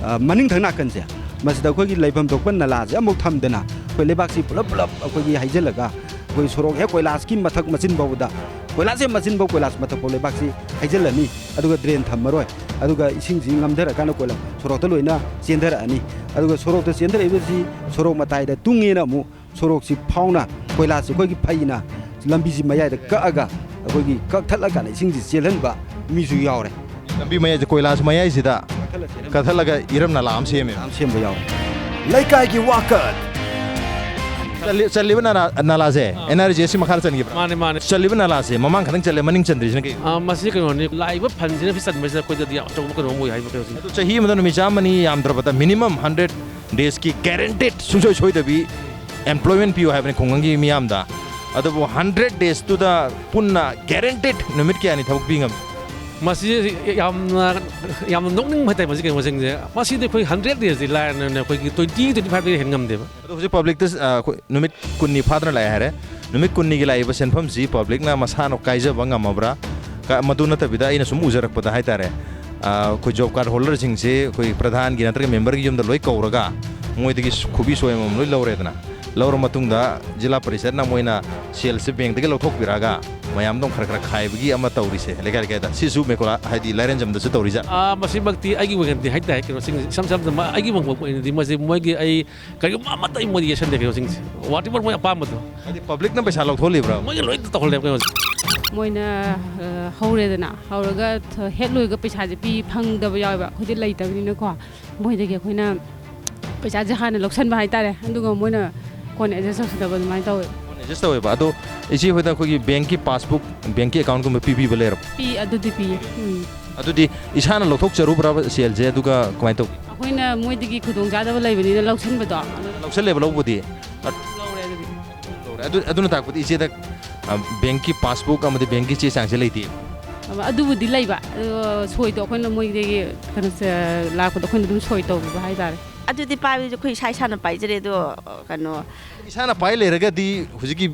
ꯑ, ꯃꯅꯤꯡ ꯊꯪ ꯅꯥꯀꯟꯁꯦ, ꯃꯁꯤꯗ ꯑꯩꯈꯣꯏꯒꯤ ꯂꯩꯐꯝ ꯊꯣꯛꯄ ꯅꯥꯂꯥꯁꯦ ꯑꯃꯐꯥꯎ ꯊꯝꯗꯅ ꯑꯩꯈꯣꯏ ꯂꯩꯕꯥꯛꯁꯤ ꯄꯨꯂꯞ ꯄꯨꯂꯞ ꯑꯩꯈꯣꯏꯒꯤ ꯍꯩꯖꯤꯜꯂꯒ ꯑꯩꯈꯣꯏ ꯁꯣꯔꯣꯛ ꯍꯦꯛ ꯀꯣꯏꯂꯥꯁꯀꯤ ꯃꯊꯛ ꯃꯆꯤꯟ ꯐꯥꯎꯕꯗ, ꯀꯣꯏꯂꯥꯁ ꯍꯦꯛ ꯃꯆꯤꯟ ꯐꯥꯎ ꯀꯣꯏꯂꯥꯁ ꯃꯊꯛ ꯐꯥꯎ ꯂꯩꯕꯥꯛꯁꯤ ꯍꯩꯖꯤꯜꯂꯅꯤ꯫ ꯑꯗꯨꯒ drain ꯊꯝꯃꯔꯣꯏ꯫ ꯑꯗꯨꯒ ꯏꯁꯤꯡꯁꯤ ꯉꯝꯊꯔꯀꯥꯟꯗ ꯀꯣꯏꯂꯥ-, ꯁꯣꯔꯣꯛꯇ ꯂꯣꯏꯅ ꯆꯦꯟꯊꯔꯛꯑꯅꯤ꯫ ꯑꯗꯨꯒ ꯁꯣꯔꯣꯛꯇ ꯆꯦꯟꯊꯔꯛꯏꯕꯁꯤ ꯁꯣꯔꯣꯛ ꯃꯇꯥꯏꯗ ꯇꯨꯡꯉꯦꯅ ꯑꯃꯨꯛ ꯁꯣꯔꯣꯛꯁꯤ ꯐꯥꯎꯅ ꯀꯣꯏꯂꯥꯁꯁꯤ ꯑꯩꯈꯣꯏꯒꯤ ꯐꯩꯅ ꯂꯝꯕꯤꯁꯤ ꯃꯌꯥꯏꯗ ꯀꯛꯑꯒ ꯑꯩꯈꯣꯏꯒꯤ ꯀꯛꯊꯠꯂꯀꯥꯟꯗ ꯏꯁꯤꯡꯁꯤ ꯆꯦꯜꯍꯟꯕ ꯃꯤꯁꯨ ꯌꯥꯎꯔꯦ꯫ ꯂꯝꯕꯤ ꯃꯌꯥꯏꯁꯦ, ꯀꯣꯏꯂꯥꯁ ꯃꯌꯥꯏꯁꯤꯗ ꯀꯛꯊꯠꯂ ꯆꯦꯜꯍꯟꯕ ꯀꯛꯊꯠꯂꯒ ꯏꯔꯝ ꯅꯂꯥ ꯑꯃ ꯁꯦꯝꯃꯦ꯫ ꯃꯌꯥꯝ ꯁꯦꯝꯕ ꯌꯥꯎꯔꯦ꯫ ꯂꯩꯀꯥꯏꯒꯤ ꯋꯥꯀꯠ꯫ ꯆꯜꯂꯤ-, ꯆꯜꯂꯤꯕ ꯅꯂꯥ-, ꯅꯂꯥꯁꯦ ꯑꯥ꯫ NREGS ꯁꯤ ꯃꯈꯥꯗ ꯆꯟꯈꯤꯕ꯭ꯔꯥ? ꯃꯥꯅꯦ, ꯃꯥꯅꯦ꯫ ꯆꯜꯂꯤꯕ ꯅꯂꯥꯁꯦ ꯃꯃꯥꯡ ꯈꯛꯇꯪ ꯆꯜꯂꯦ, ꯃꯅꯤꯡ ꯆꯟꯗ꯭ꯔꯤꯁꯤꯅ ꯀꯩꯒꯤꯅꯣ? ꯑꯥ, ꯃꯁꯤ ꯀꯩꯅꯣꯅꯤ, ꯂꯥꯛꯏꯕ fund ꯁꯤꯅ ꯐꯤ ꯆꯟꯕꯁꯤꯅ ꯑꯩꯈꯣꯏꯗꯗꯤ ꯌꯥꯝ ꯑꯆꯧꯕ ꯀꯩꯅꯣꯝ ꯑꯣꯏ ꯍꯥꯏꯕ ꯀꯩꯅꯣꯁꯤꯅꯤ꯫ ꯑꯗꯨ ꯆꯍꯤ ꯑꯃꯗ ꯅꯨꯃꯤꯠ ꯆꯥꯝꯃꯅꯤ ꯌꯥꯝꯗ꯭ꯔꯕꯗ minimum hundred days ꯀꯤ guaranteed ꯁꯨꯡꯁꯣꯏ ꯁꯣꯏꯗꯕꯤ employment ꯄꯤꯌꯨ ꯍꯥꯏꯕꯅꯤ ꯈꯨꯡꯒꯪꯒꯤ ꯃꯤꯌꯥꯝꯗ꯫ ꯑꯗꯨꯕꯨ hundred days ꯇꯨꯗ ꯄꯨꯟꯅ guaranteed ꯅꯨꯃꯤꯠ ꯀꯌꯥꯅꯤ ꯊꯕꯛ ꯄꯤ ꯉꯝꯃꯤ? ꯃꯁꯤ ꯌꯥꯝꯅ, ꯌꯥꯝꯅ ꯅꯣꯛꯅꯤꯡꯕ ꯍꯥꯏꯇꯥꯔꯦ꯫ ꯃꯁꯤ ꯀꯩꯅꯣꯁꯤꯡꯁꯦ, ꯃꯁꯤꯗꯤ ꯑꯩꯈꯣꯏ ꯍꯟꯗ꯭ꯔꯦꯠ ꯗꯦꯁꯇꯤ ꯂꯥꯏꯔꯅ ꯑꯩꯈꯣꯏꯒꯤ ꯇ꯭ꯋꯦꯟꯇꯤ, ꯇ꯭ꯋꯦꯟꯇꯤ ꯐꯥꯏꯚꯇꯒꯤ ꯍꯦꯟ ꯉꯝꯗꯦꯕ꯫ ꯑꯗꯣ ꯍꯧꯖꯤꯛ ꯄꯕ꯭ꯂꯤꯛꯇ, ꯑ, ꯑꯩꯈꯣꯏ ꯅꯨꯃꯤꯠ ꯀꯨꯟꯅꯤ ꯐꯥꯗꯅ ꯂꯥꯛꯑꯦ ꯍꯥꯏꯔꯦ꯫ ꯅꯨꯃꯤꯠ ꯀꯨꯟꯅꯤꯒꯤ ꯂꯥꯛꯏꯕ ꯁꯦꯟꯐꯝꯁꯤ ꯄꯕ꯭ꯂꯤꯛꯅ ꯃꯁꯥꯅ ꯀꯥꯏꯖꯕ ꯉꯝꯃꯕ꯭ꯔꯥ? ꯀ-, ꯃꯗꯨ ꯅꯠꯇꯕꯤꯗ ꯑꯩꯅ ꯁꯨꯝ ꯎꯖꯔꯛꯄꯗ ꯍꯥꯏꯇꯥꯔꯦ, ꯑ, ꯑꯩꯈꯣꯏ ꯖꯣꯕ ꯀꯥꯔꯗ ꯍꯣꯜꯗꯔꯁꯤꯡꯁꯦ ꯑꯩꯈꯣꯏ ꯄ꯭ꯔꯙꯥꯟꯒꯤ ꯅꯠꯇ꯭ꯔꯒ ꯃꯦꯝꯕꯔꯒꯤ ꯌꯨꯝꯗ ꯂꯣꯏ ꯀꯧꯔꯒ ꯃꯣꯏꯗꯒꯤ ꯈꯨꯕꯤ ꯁꯣꯏ ꯑꯃꯃꯝ ꯂꯣꯏ ꯂꯧꯔꯦꯗꯅ꯫ ꯂꯧꯔ ꯃꯇꯨꯡꯗ ꯖꯤꯂꯥ ꯄꯔꯤꯁꯠꯅ ꯃꯣꯏꯅ ꯁꯦꯜꯁꯦ ꯕꯦꯡꯛꯇꯒꯤ ꯂꯧꯊꯣꯛꯄꯤꯔꯛꯑꯒ ꯃꯌꯥꯝꯗꯣ ꯈꯔ ꯈꯔ ꯈꯥꯏꯕꯒꯤ ꯑꯃ ꯇꯧꯔꯤꯁꯦ ꯂꯩꯀꯥꯏ ꯂꯩꯀꯥꯏꯗ꯫ ꯁꯤꯁꯨ ꯃꯦꯀꯣꯂꯥ ꯍꯥꯏꯗꯤ ꯂꯥꯏꯔꯦꯟꯖꯝꯗꯁꯨ ꯇꯧꯔꯤꯖꯥꯠ꯫ ꯑꯥ, ꯃꯁꯤꯃꯛꯇꯤ ꯑꯩꯒꯤ ꯑꯣꯏꯅꯗꯤ ꯍꯥꯏꯇꯥꯔꯦ, ꯀꯩꯅꯣꯁꯤꯡ ꯏꯁꯝ ꯁꯝꯅ ꯃ-, ꯑꯩꯒꯤ ꯑꯣꯏꯅꯗꯤ ꯃꯣꯏꯁꯦ, ꯃꯣꯏꯒꯤ ꯑꯩ ꯀꯔꯤꯒꯨꯝꯕ ꯑꯃꯠꯇ ꯑꯩ ꯃꯣꯏꯗ ꯌꯦꯠꯁꯟꯗꯦ꯫ ꯀꯩꯅꯣꯁꯤꯡꯁꯦ, whatever ꯃꯣꯏ ꯑꯄꯥꯝꯕꯗꯣ꯫ ꯍꯥꯏꯗꯤ ꯄꯕ꯭ꯂꯤꯛꯅ ꯄꯩꯁꯥ ꯂꯧꯊꯣꯛꯍꯜꯂꯤꯕ꯭ꯔꯥ? ꯃꯣꯏꯒꯤ ꯂꯣꯏ ꯇꯧꯍꯜꯂꯦꯕ ꯀꯩꯅꯣꯁꯦ꯫ ꯃꯣꯏꯅ, ꯑ, ꯍꯧꯔꯦꯗꯅ, ꯍꯧꯔꯒ ꯊ-, ꯍꯦꯛ ꯂꯣꯏꯔꯒ ꯄꯩꯁꯥꯁꯦ ꯄꯤ ꯐꯪꯗꯕ ꯌꯥꯎꯋꯦꯕ, ꯑꯩꯈꯣꯏꯗꯤ ꯂꯩꯇꯕꯅꯤꯅꯀꯣ꯫ ꯃꯣꯏꯗꯒꯤ ꯑꯩꯈꯣꯏꯅ ꯄꯩꯁꯥꯁꯦ ꯍꯥꯟꯅ ꯂꯧꯁꯟꯕ ꯍꯥꯏꯇꯥꯔꯦ, ꯑꯗꯨꯒ ꯃꯣꯏꯅ ꯀꯣꯟꯅ ꯑꯦꯗꯖꯁ ꯇꯧꯁꯤꯟꯅꯕ ꯑꯗꯨꯃꯥꯏꯅ ꯇꯧꯋꯦ꯫ ꯑꯦꯗꯖꯁ ꯇꯧꯋꯦꯕ꯫ ꯑꯗꯣ ꯏꯆꯦ ꯍꯣꯏꯗ ꯑꯩꯈꯣꯏꯒꯤ ꯕꯦꯡꯛꯀꯤ ꯄꯥꯁꯕꯨꯛ, ꯕꯦꯡꯛꯀꯤ ꯑꯦꯀꯥꯎꯟꯠꯀꯨꯝꯕ ꯄꯤꯕꯤꯕ ꯂꯩꯔꯕ? ꯄꯤ, ꯑꯗꯨꯗꯤ ꯄꯤꯌꯦ꯫ ꯎꯝ꯫ ꯑꯗꯨꯗꯤ ꯏꯁꯥꯅ ꯂꯧꯊꯣꯛꯆꯔꯨꯕ꯭ꯔꯕ ꯁꯦꯜꯁꯦ, ꯑꯗꯨꯒ ꯀꯃꯥꯏꯅ ꯇꯧꯒꯦ? ꯑꯩꯈꯣꯏꯅ ꯃꯣꯏꯗꯒꯤ ꯈꯨꯗꯣꯡꯆꯥꯗꯕ ꯂꯩꯕꯅꯤꯅ ꯂꯧꯁꯟꯕꯗꯣ꯫ ꯂꯧꯁꯜꯂꯦꯕ ꯂꯧꯕꯗꯤ? ꯂꯧꯔꯦ ꯑꯗꯨꯗꯤ꯫ ꯂꯧꯔꯦ꯫ ꯑꯗꯨ, ꯑꯗꯨꯅ ꯇꯥꯛꯄꯗꯤ ꯏꯆꯦꯗ, ꯑ, ꯕꯦꯡꯛꯀꯤ ꯄꯥꯁꯕꯨꯛ ꯑꯃꯗꯤ ꯕꯦꯡꯛꯀꯤ ꯆꯦ ꯆꯥꯡꯁꯦ ꯂꯩꯇꯦ? ꯑꯗꯨꯕꯨꯗꯤ ꯂꯩꯕ, ꯑꯗꯣ ꯁꯣꯏꯗꯣ ꯑꯩꯈꯣꯏꯅ ꯃꯣꯏꯗꯒꯤ ꯀꯩꯅꯣꯁꯦ ꯂꯥꯛꯄꯗꯣ ꯑꯩꯈꯣꯏꯅ ꯑꯗꯨꯝ ꯁꯣꯏ ꯇꯧꯕꯤꯕ ꯍꯥꯏꯇꯥꯔꯦ꯫ ꯑꯗꯨꯗꯤ ꯄꯥꯏꯕꯗꯤ ꯑꯩꯈꯣꯏ ꯏꯁꯥ ꯏꯁꯥꯅ ꯄꯥꯏꯖꯔꯦ, ꯑꯗꯣ ꯀꯩꯅꯣ ꯏꯁꯥꯅ ꯄꯥꯏ ꯂꯩꯔꯒꯗꯤ ꯍꯧꯖꯤꯛꯀꯤ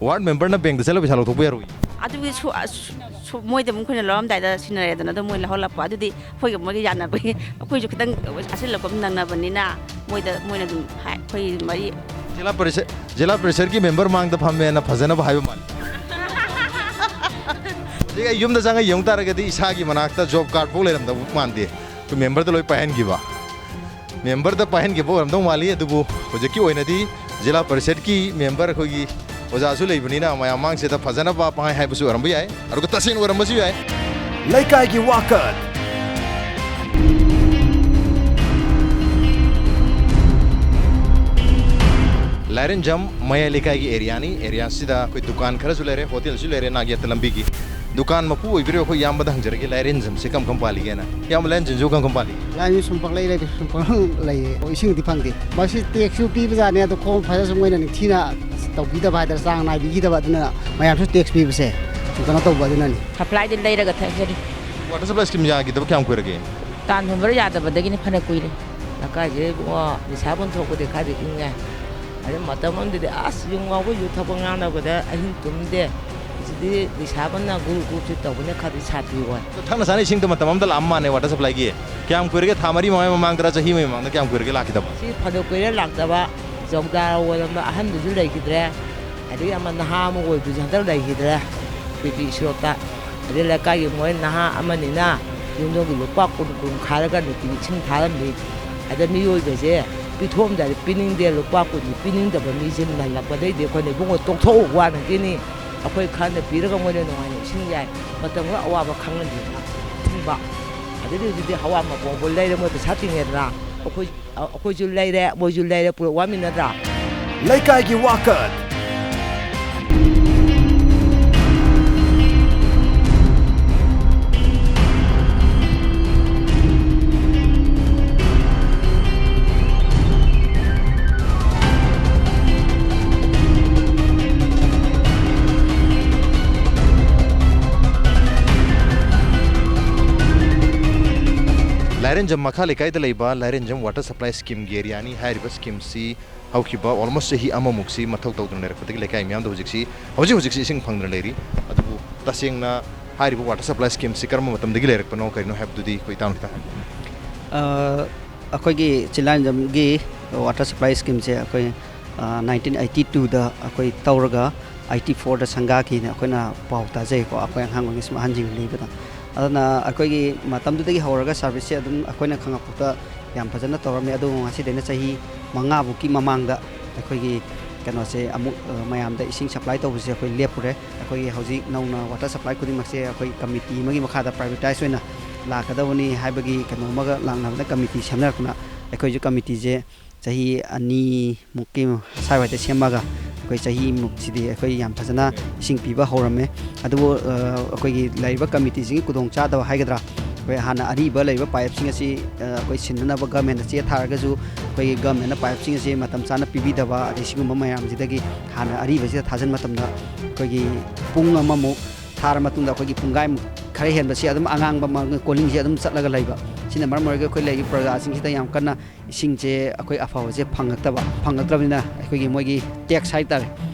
ꯋꯥꯔꯗ ꯃꯦꯝꯕꯔꯅ ꯕꯦꯡꯛꯇ ꯆꯠꯂꯒ ꯄꯩꯁꯥ ꯂꯧꯊꯣꯛꯄ ꯌꯥꯔꯣꯏ꯫ ꯑꯗꯨꯒꯤ ꯁꯨ-, ꯑ, ꯁꯨ-, ꯁꯨ-, ꯃꯣꯏꯗ ꯑꯃꯨꯛ ꯑꯩꯈꯣꯏꯅ ꯂꯧꯔꯝꯗꯥꯏꯗ ꯁꯤꯟꯅꯔꯦꯗꯅ, ꯑꯗꯣ ꯃꯣꯏ ꯂꯧꯍꯜꯂꯛꯄ꯫ ꯑꯗꯨꯗꯤ ꯑꯩꯈꯣꯏꯒ ꯃꯣꯏꯒ ꯌꯥꯅꯕꯒꯤ, ꯑꯩꯈꯣꯏꯁꯨ ꯈꯤꯇꯪ ꯑꯁꯤꯜꯂꯛꯄ ꯅꯪꯅꯕꯅꯤꯅ ꯃꯣꯏꯗ, ꯃꯣꯏꯅ ꯑꯗꯨꯝ ꯍꯥꯏ, ꯑꯩꯈꯣꯏ ꯃꯔꯤ꯫ ꯖꯤꯂꯥ ꯄꯔꯤꯁꯠ, ꯖꯤꯂꯥ ꯄꯔꯤꯁꯠꯀꯤ ꯃꯦꯝꯕꯔ ꯃꯥꯡꯗ ꯐꯝꯃꯦꯅ ꯐꯖꯅꯕ ꯍꯥꯏꯕ ꯃꯥꯜꯂꯤ꯫ ꯍꯧꯖꯤꯛ ꯑꯩ ꯌꯨꯝꯗ ꯆꯪꯉ ꯌꯦꯡꯉꯨ ꯇꯥꯔꯒꯗꯤ ꯏꯁꯥꯒꯤ ꯃꯅꯥꯛꯇ ꯖꯣꯕ ꯀꯥꯔꯗ ꯐꯥꯎ ꯂꯩꯔꯝꯗꯧ ꯃꯥꯟꯗꯦ꯫ ꯑꯩꯈꯣꯏ ꯃꯦꯝꯕꯔꯗ ꯂꯣꯏ ꯄꯥꯏꯍꯟꯈꯤꯕ꯫ ꯃꯦꯝꯕꯔꯗ ꯄꯥꯏꯍꯟꯈꯤꯕ ꯑꯣꯏꯔꯝꯗꯧ ꯃꯥꯜꯂꯤ꯫ ꯑꯗꯨꯕꯨ ꯍꯧꯖꯤꯛꯀꯤ ꯑꯣꯏꯅꯗꯤ ꯖꯤꯂꯥ ꯄꯔꯤꯁꯠꯀꯤ ꯃꯦꯝꯕꯔ ꯑꯩꯈꯣꯏꯒꯤ ꯑꯣꯖꯥꯁꯨ ꯂꯩꯕꯅꯤꯅ ꯃꯌꯥꯝ ꯃꯥꯡꯁꯤꯗ ꯐꯖꯅꯕ ꯄꯪꯍꯥꯏ ꯍꯥꯏꯕꯁꯨ ꯑꯣꯏꯔꯝꯕ ꯌꯥꯏ, ꯑꯗꯨꯒ ꯇꯁꯦꯡꯅ ꯑꯣꯏꯔꯝꯕꯁꯨ ꯌꯥꯏ꯫ ꯂꯩꯀꯥꯏꯒꯤ ꯋꯥꯀꯠ꯫ ꯂꯥꯏꯔꯦꯟꯖꯝ ꯃꯌꯥꯏ ꯂꯩꯀꯥꯏꯒꯤ ꯑꯦꯔꯤꯌꯥꯅꯤ꯫ ꯑꯦꯔꯤꯌꯥꯁꯤꯗ ꯑꯩꯈꯣꯏ ꯗꯨꯀꯥꯟ ꯈꯔꯁꯨ ꯂꯩꯔꯦ, ꯍꯣꯇꯦꯜꯁꯨ ꯂꯩꯔꯦ, ꯅꯥꯛ ꯌꯦꯠꯇ ꯂꯝꯕꯤꯒꯤ꯫ ꯗꯨꯀꯥꯟ ꯃꯄꯨ ꯑꯣꯏꯕꯤꯔꯤꯕ ꯑꯩꯈꯣꯏ ꯏꯌꯥꯝꯕꯗ ꯍꯪꯖꯔꯒꯦ, ꯂꯥꯏꯔꯦꯟꯖꯝꯁꯦ ꯀꯔꯝ ꯀꯔꯝ ꯄꯥꯜꯂꯤꯒꯦꯅ꯫ ꯏꯌꯥꯝꯕ, ꯂꯥꯏꯔꯦꯟꯖꯝꯁꯨ ꯀꯔꯝ ꯀꯔꯝ ꯄꯥꯜꯂꯤ? ꯂꯥꯏꯔꯦꯟꯖꯝ ꯁꯨꯝ ꯄꯪꯂꯩ ꯂꯩꯔꯤ, ꯏꯁꯤꯡꯗꯤ ꯐꯪꯗꯦ꯫ ꯃꯁꯤ ꯇꯦꯛꯁꯁꯨ ꯄꯤꯕꯖꯥꯠꯅꯤ, ꯑꯗꯣ ꯈꯣꯡ ꯐꯖꯅ ꯁꯨꯝ ꯃꯣꯏꯅ ꯅꯤꯡꯊꯤꯅ ꯇꯧꯕꯤꯗꯕ ꯍꯥꯏꯗꯅ, ꯆꯥꯡ ꯅꯥꯏꯕꯤꯈꯤꯗꯕ, ꯑꯗꯨꯅ ꯃꯌꯥꯝꯁꯨ ꯇꯦꯛꯁ ꯄꯤꯕꯁꯦ ꯁꯨꯝ ꯀꯩꯅꯣ ꯇꯧꯕ ꯑꯗꯨꯅꯅꯤ꯫ ꯁꯄ꯭ꯂꯥꯏꯗꯤ ꯂꯩꯔꯒ ꯊꯛꯆꯔꯤ꯫ ꯋꯥꯇꯔ ꯁꯄ꯭ꯂꯥꯏ ꯁ꯭ꯀꯤꯝ ꯌꯥꯈꯤꯗꯕ ꯀꯌꯥꯝ ꯀꯨꯏꯔꯒꯦ? ꯇꯥꯟ ꯍꯣꯟꯕꯔ ꯌꯥꯗꯕꯗꯒꯤꯅꯤ ꯐꯅ ꯀꯨꯏꯔꯦ꯫ ꯂꯩꯀꯥꯏꯁꯦ ꯏꯕꯨꯡꯉꯣ, ꯅꯤꯁꯥ ꯕꯟ ꯊꯣꯛꯄꯗꯤ ꯈꯔꯗꯤ ꯏꯪꯉꯦ꯫ ꯑꯗꯩ ꯃꯇꯝ ꯑꯃꯗꯗꯤ ꯑꯁ ꯌꯨꯝ ꯉꯥꯎꯕ ꯌꯨ ꯊꯛꯄ ꯉꯥꯡꯅꯕꯗ ꯑꯍꯤꯡ ꯇꯨꯝꯗꯦ꯫ ꯍꯧꯖꯤꯛꯇꯤ ꯅꯤꯁꯥ ꯕꯟꯅ ꯒ꯭ꯔꯨꯞ ꯒ꯭ꯔꯨꯞꯁꯦ ꯇꯧꯕꯅ ꯈꯔꯗꯤ ꯁꯥꯊꯤ ꯑꯣꯏ꯫ ꯊꯛꯅ ꯆꯥꯅ ꯏꯁꯤꯡꯗ ꯃꯇꯝ ꯑꯃꯗ ꯂꯥꯛꯑꯝ ꯃꯥꯅꯦ ꯋꯥꯇꯔ ꯁꯄ꯭ꯂꯥꯏꯒꯤ꯫ ꯀꯌꯥꯝ ꯀꯨꯏꯔꯒꯦ? ꯊꯥ ꯃꯔꯤ ꯃꯉꯥꯒꯤ ꯃꯃꯥꯡꯗꯔ, ꯆꯍꯤ ꯑꯃꯒꯤ ꯃꯃꯥꯡꯗ ꯀꯌꯥꯝ ꯀꯨꯏꯔꯒꯦ ꯂꯥꯛꯈꯤꯗꯕ? ꯁꯤ ꯐꯅ ꯀꯨꯏꯔꯦ ꯂꯥꯛꯇꯕ꯫ ꯆꯧꯗꯥꯔ ꯑꯣꯏꯔꯝꯕ ꯑꯍꯟꯗꯨꯁꯨ ꯂꯩꯈꯤꯗ꯭ꯔꯦ꯫ ꯑꯗꯒꯤ ꯑꯃ ꯅꯍꯥ ꯑꯃ ꯑꯣꯏꯕꯗꯨꯁꯨ ꯍꯟꯗꯛ ꯂꯩꯈꯤꯗ꯭ꯔꯦ꯫ ꯕꯤ ꯄꯤ ꯏꯁꯇ꯭ꯔꯣꯛꯇ꯫ ꯑꯗꯩ ꯂꯩꯀꯥꯏꯒꯤ ꯃꯣꯏ ꯅꯍꯥ ꯑꯃꯅꯤꯅ ꯌꯨꯝ ꯌꯨꯝꯒꯤ ꯂꯨꯄꯥ ꯀꯨꯟ ꯀꯨꯟ ꯈꯥꯏꯔꯒ ꯅꯨꯡꯇꯤꯒꯤ ꯏꯁꯤꯡ ꯊꯥꯔꯝꯃꯤ꯫ ꯑꯗ ꯃꯤꯑꯣꯏꯕꯁꯦ ꯄꯤꯊꯣꯛꯑꯝꯗꯥꯏꯗ ꯄꯤꯅꯤꯡꯗꯦ, ꯂꯨꯄꯥ ꯀꯨꯟꯗꯤ ꯄꯤꯅꯤꯡꯗꯕ ꯃꯤꯁꯦ ꯃꯜꯂꯛꯄꯗꯩꯗꯤ ꯑꯩꯈꯣꯏꯅ ꯏꯕꯨꯡꯉꯣ ꯇꯣꯛꯊꯣꯛꯎ ꯋꯥꯅꯒꯤꯅꯤ꯫ ꯑꯩꯈꯣꯏ ꯈꯔꯅ ꯄꯤꯔꯒ ꯃꯣꯏꯅ ꯅꯨꯡꯉꯥꯏꯅ ꯏꯁꯤꯡ ꯌꯥꯏ꯫ ꯃꯇꯝ ꯈꯔ ꯑꯋꯥꯕ ꯈꯪꯍꯟꯗꯦꯅ ꯊꯤꯡꯕ꯫ ꯑꯗꯩꯗꯤ ꯍꯧꯖꯤꯛꯇꯤ ꯍꯋꯥ ꯃꯄꯣꯛꯄ ꯂꯩꯔꯦ, ꯃꯣꯏ ꯄꯩꯁꯥ ꯇꯤꯡꯉꯦꯗꯅ꯫ ꯑꯩꯈꯣꯏ ꯑꯩꯈꯣꯏꯁꯨ ꯂꯩꯔꯦ, ꯃꯣꯏꯁꯨ ꯂꯩꯔꯦ, ꯄꯨꯂꯞ ꯋꯥꯃꯤꯟꯅꯗ꯭ꯔꯥ? ꯂꯩꯀꯥꯏꯒꯤ ꯋꯥꯀꯠ꯫ ꯂꯥꯏꯔꯦꯟꯖꯝ ꯃꯈꯥ ꯂꯩꯀꯥꯏꯗ ꯂꯩꯕ ꯂꯥꯏꯔꯦꯟꯖꯝ ꯋꯥꯇꯔ ꯁꯄ꯭ꯂꯥꯏ ꯁ꯭ꯀꯤꯝꯒꯤ ꯑꯦꯔꯤꯌꯥꯅꯤ꯫ ꯍꯥꯏꯔꯤꯕ ꯁ꯭ꯀꯤꯝꯁꯤ ꯍꯧꯈꯤꯕ almost ꯆꯍꯤ ꯑꯃꯃꯨꯛꯁꯤ ꯃꯊꯧ ꯇꯧꯗꯨꯅ ꯂꯩꯔꯛꯄꯗꯒꯤ ꯂꯩꯀꯥꯏ ꯃꯤꯌꯥꯝꯗ ꯍꯧꯖꯤꯛꯁꯤ, ꯍꯧꯖꯤꯛ ꯍꯧꯖꯤꯛꯁꯤ ꯏꯁꯤꯡ ꯐꯪꯗꯅ ꯂꯩꯔꯤ꯫ ꯑꯗꯨꯕꯨ ꯇꯁꯦꯡꯅ ꯍꯥꯏꯔꯤꯕ ꯋꯥꯇꯔ ꯁꯄ꯭ꯂꯥꯏ ꯁ꯭ꯀꯤꯝꯁꯤ ꯀꯔꯝꯕ ꯃꯇꯝꯗꯒꯤ ꯂꯩꯔꯛꯄꯅꯣ, ꯀꯔꯤꯅꯣ ꯍꯥꯏꯕꯗꯨꯗꯤ ꯑꯩꯈꯣꯏ ꯏꯇꯥꯎꯅ ꯈꯤꯇꯪ ꯍꯥꯏꯕꯤꯌꯨ꯫ ꯑ, ꯑꯩꯈꯣꯏꯒꯤ ꯆꯤꯂꯥꯏꯔꯦꯟꯖꯝꯒꯤ ꯋꯥꯇꯔ ꯁꯄ꯭ꯂꯥꯏ ꯁ꯭ꯀꯤꯝꯁꯦ ꯑꯩꯈꯣꯏ, ꯑ, nineteen eighty twoꯗ ꯑꯩꯈꯣꯏ ꯇꯧꯔꯒ eighty fourꯗ ꯁꯪꯒꯥꯈꯤꯅ ꯑꯩꯈꯣꯏꯅ ꯄꯥꯎ ꯇꯥꯖꯩꯀꯣ, ꯑꯩꯈꯣꯏ ꯑꯉꯥꯡ ꯑꯣꯏꯔꯤꯉꯩ ꯁꯨꯝ ꯑꯍꯟꯁꯤꯡꯅ ꯂꯤꯕꯗ꯫ ꯑꯗꯨꯅ ꯑꯩꯈꯣꯏꯒꯤ ꯃꯇꯝꯗꯨꯗꯒꯤ ꯍꯧꯔꯒ ꯁꯥꯔꯚꯤꯁꯁꯦ ꯑꯗꯨꯝ ꯑꯩꯈꯣꯏꯅ ꯈꯪꯉꯛꯄꯗ ꯌꯥꯝ ꯐꯖꯅ ꯇꯧꯔꯝꯃꯤ꯫ ꯑꯗꯨꯕꯨ ꯉꯁꯤꯗꯩꯅ ꯆꯍꯤ ꯃꯉꯥꯃꯨꯛꯀꯤ ꯃꯃꯥꯡꯗ ꯑꯩꯈꯣꯏꯒꯤ ꯀꯩꯅꯣꯁꯦ ꯑꯃꯨꯛ, ꯑ, ꯃꯌꯥꯝꯗ ꯏꯁꯤꯡ ꯁꯄ꯭ꯂꯥꯏ ꯇꯧꯕꯁꯦ ꯑꯩꯈꯣꯏ ꯂꯦꯞꯄꯨꯔꯦ꯫ ꯑꯩꯈꯣꯏꯒꯤ ꯍꯧꯖꯤꯛ ꯅꯧꯅ ꯋꯥꯇꯔ ꯁꯄ꯭ꯂꯥꯏ ꯈꯨꯗꯤꯡꯃꯛꯁꯦ ꯑꯩꯈꯣꯏ ꯀꯃꯤꯇꯤ ꯑꯃꯒꯤ ꯃꯈꯥꯗ ꯄ꯭ꯔꯥꯏꯚꯦꯇꯥꯏꯁ ꯑꯣꯏꯅ ꯂꯥꯛꯀꯗꯕꯅꯤ ꯍꯥꯏꯕꯒꯤ ꯀꯩꯅꯣ ꯑꯃꯒ ꯂꯥꯛꯅꯕꯗ ꯀꯃꯤꯇꯤ ꯁꯦꯝꯅꯔꯛꯇꯅ ꯑꯩꯈꯣꯏꯁꯨ ꯀꯃꯤꯇꯤꯁꯦ ꯆꯍꯤ ꯑꯅꯤꯃꯨꯛꯀꯤ ꯁ꯭ꯋꯥꯏꯋꯥꯏꯗ ꯁꯦꯝꯃꯒ ꯑꯩꯈꯣꯏ ꯆꯍꯤꯃꯨꯛꯁꯤꯗꯤ ꯑꯩꯈꯣꯏ ꯌꯥꯝ ꯐꯖꯅ ꯏꯁꯤꯡ ꯄꯤꯕ ꯍꯧꯔꯝꯃꯦ꯫ ꯑꯗꯨꯕꯨ, ꯑ, ꯑꯩꯈꯣꯏꯒꯤ ꯂꯩꯔꯤꯕ ꯀꯃꯤꯇꯤꯁꯤꯡꯒꯤ ꯈꯨꯗꯣꯡꯆꯥꯗꯕ ꯍꯥꯏꯒꯗ꯭ꯔꯥ, ꯑꯩꯈꯣꯏ ꯍꯥꯟꯅ ꯑꯔꯤꯕ ꯂꯩꯔꯤꯕ ꯄꯥꯏꯞꯁꯤꯡ ꯑꯁꯤ, ꯑ, ꯑꯩꯈꯣꯏ ꯁꯤꯟꯅꯅꯕ ꯒꯃꯦꯟꯗ ꯆꯦ ꯊꯥꯔꯒꯁꯨ ꯑꯩꯈꯣꯏꯒꯤ ꯒꯃꯦꯟꯅ ꯄꯥꯏꯞꯁꯤꯡ ꯑꯁꯤ ꯃꯇꯝ ꯆꯥꯅ ꯄꯤꯕꯤꯗꯕ, ꯑꯗꯩ ꯁꯤꯒꯨꯝꯕ ꯃꯌꯥꯝꯁꯤꯗꯒꯤ ꯍꯥꯟꯅ ꯑꯔꯤꯕꯁꯤꯗ ꯊꯥꯖꯤꯟꯕ ꯃꯇꯝꯗ ꯑꯩꯈꯣꯏꯒꯤ ꯄꯨꯡ ꯑꯃꯃꯨꯛ ꯊꯥꯔ ꯃꯇꯨꯡꯗ ꯑꯩꯈꯣꯏꯒꯤ ꯄꯨꯡꯈꯥꯏꯃꯨꯛ ꯈꯔ ꯍꯦꯟꯕꯁꯤ ꯑꯗꯨꯝ ꯑꯉꯥꯡꯕ ꯃ-, ꯀꯣꯂꯤꯡꯁꯦ ꯑꯗꯨꯝ ꯆꯠꯂꯒ ꯂꯩꯕ꯫ ꯁꯤꯅ ꯃꯔꯝ ꯑꯣꯏꯔꯒ ꯑꯩꯈꯣꯏ ꯂꯩꯔꯤꯕ ꯄ꯭ꯔꯖꯥꯁꯤꯡꯁꯤꯗ ꯌꯥꯝ ꯀꯟꯅ ꯏꯁꯤꯡꯁꯦ ꯑꯩꯈꯣꯏ ꯑꯐꯕꯁꯦ ꯐꯪꯉꯛꯇꯕ, ꯐꯪꯉꯛꯇ꯭ꯔꯕꯅꯤꯅ ꯑꯩꯈꯣꯏꯒꯤ ꯃꯣꯏꯒꯤ ꯇꯦꯛꯁ ꯍꯥꯏꯇꯥꯔꯦ,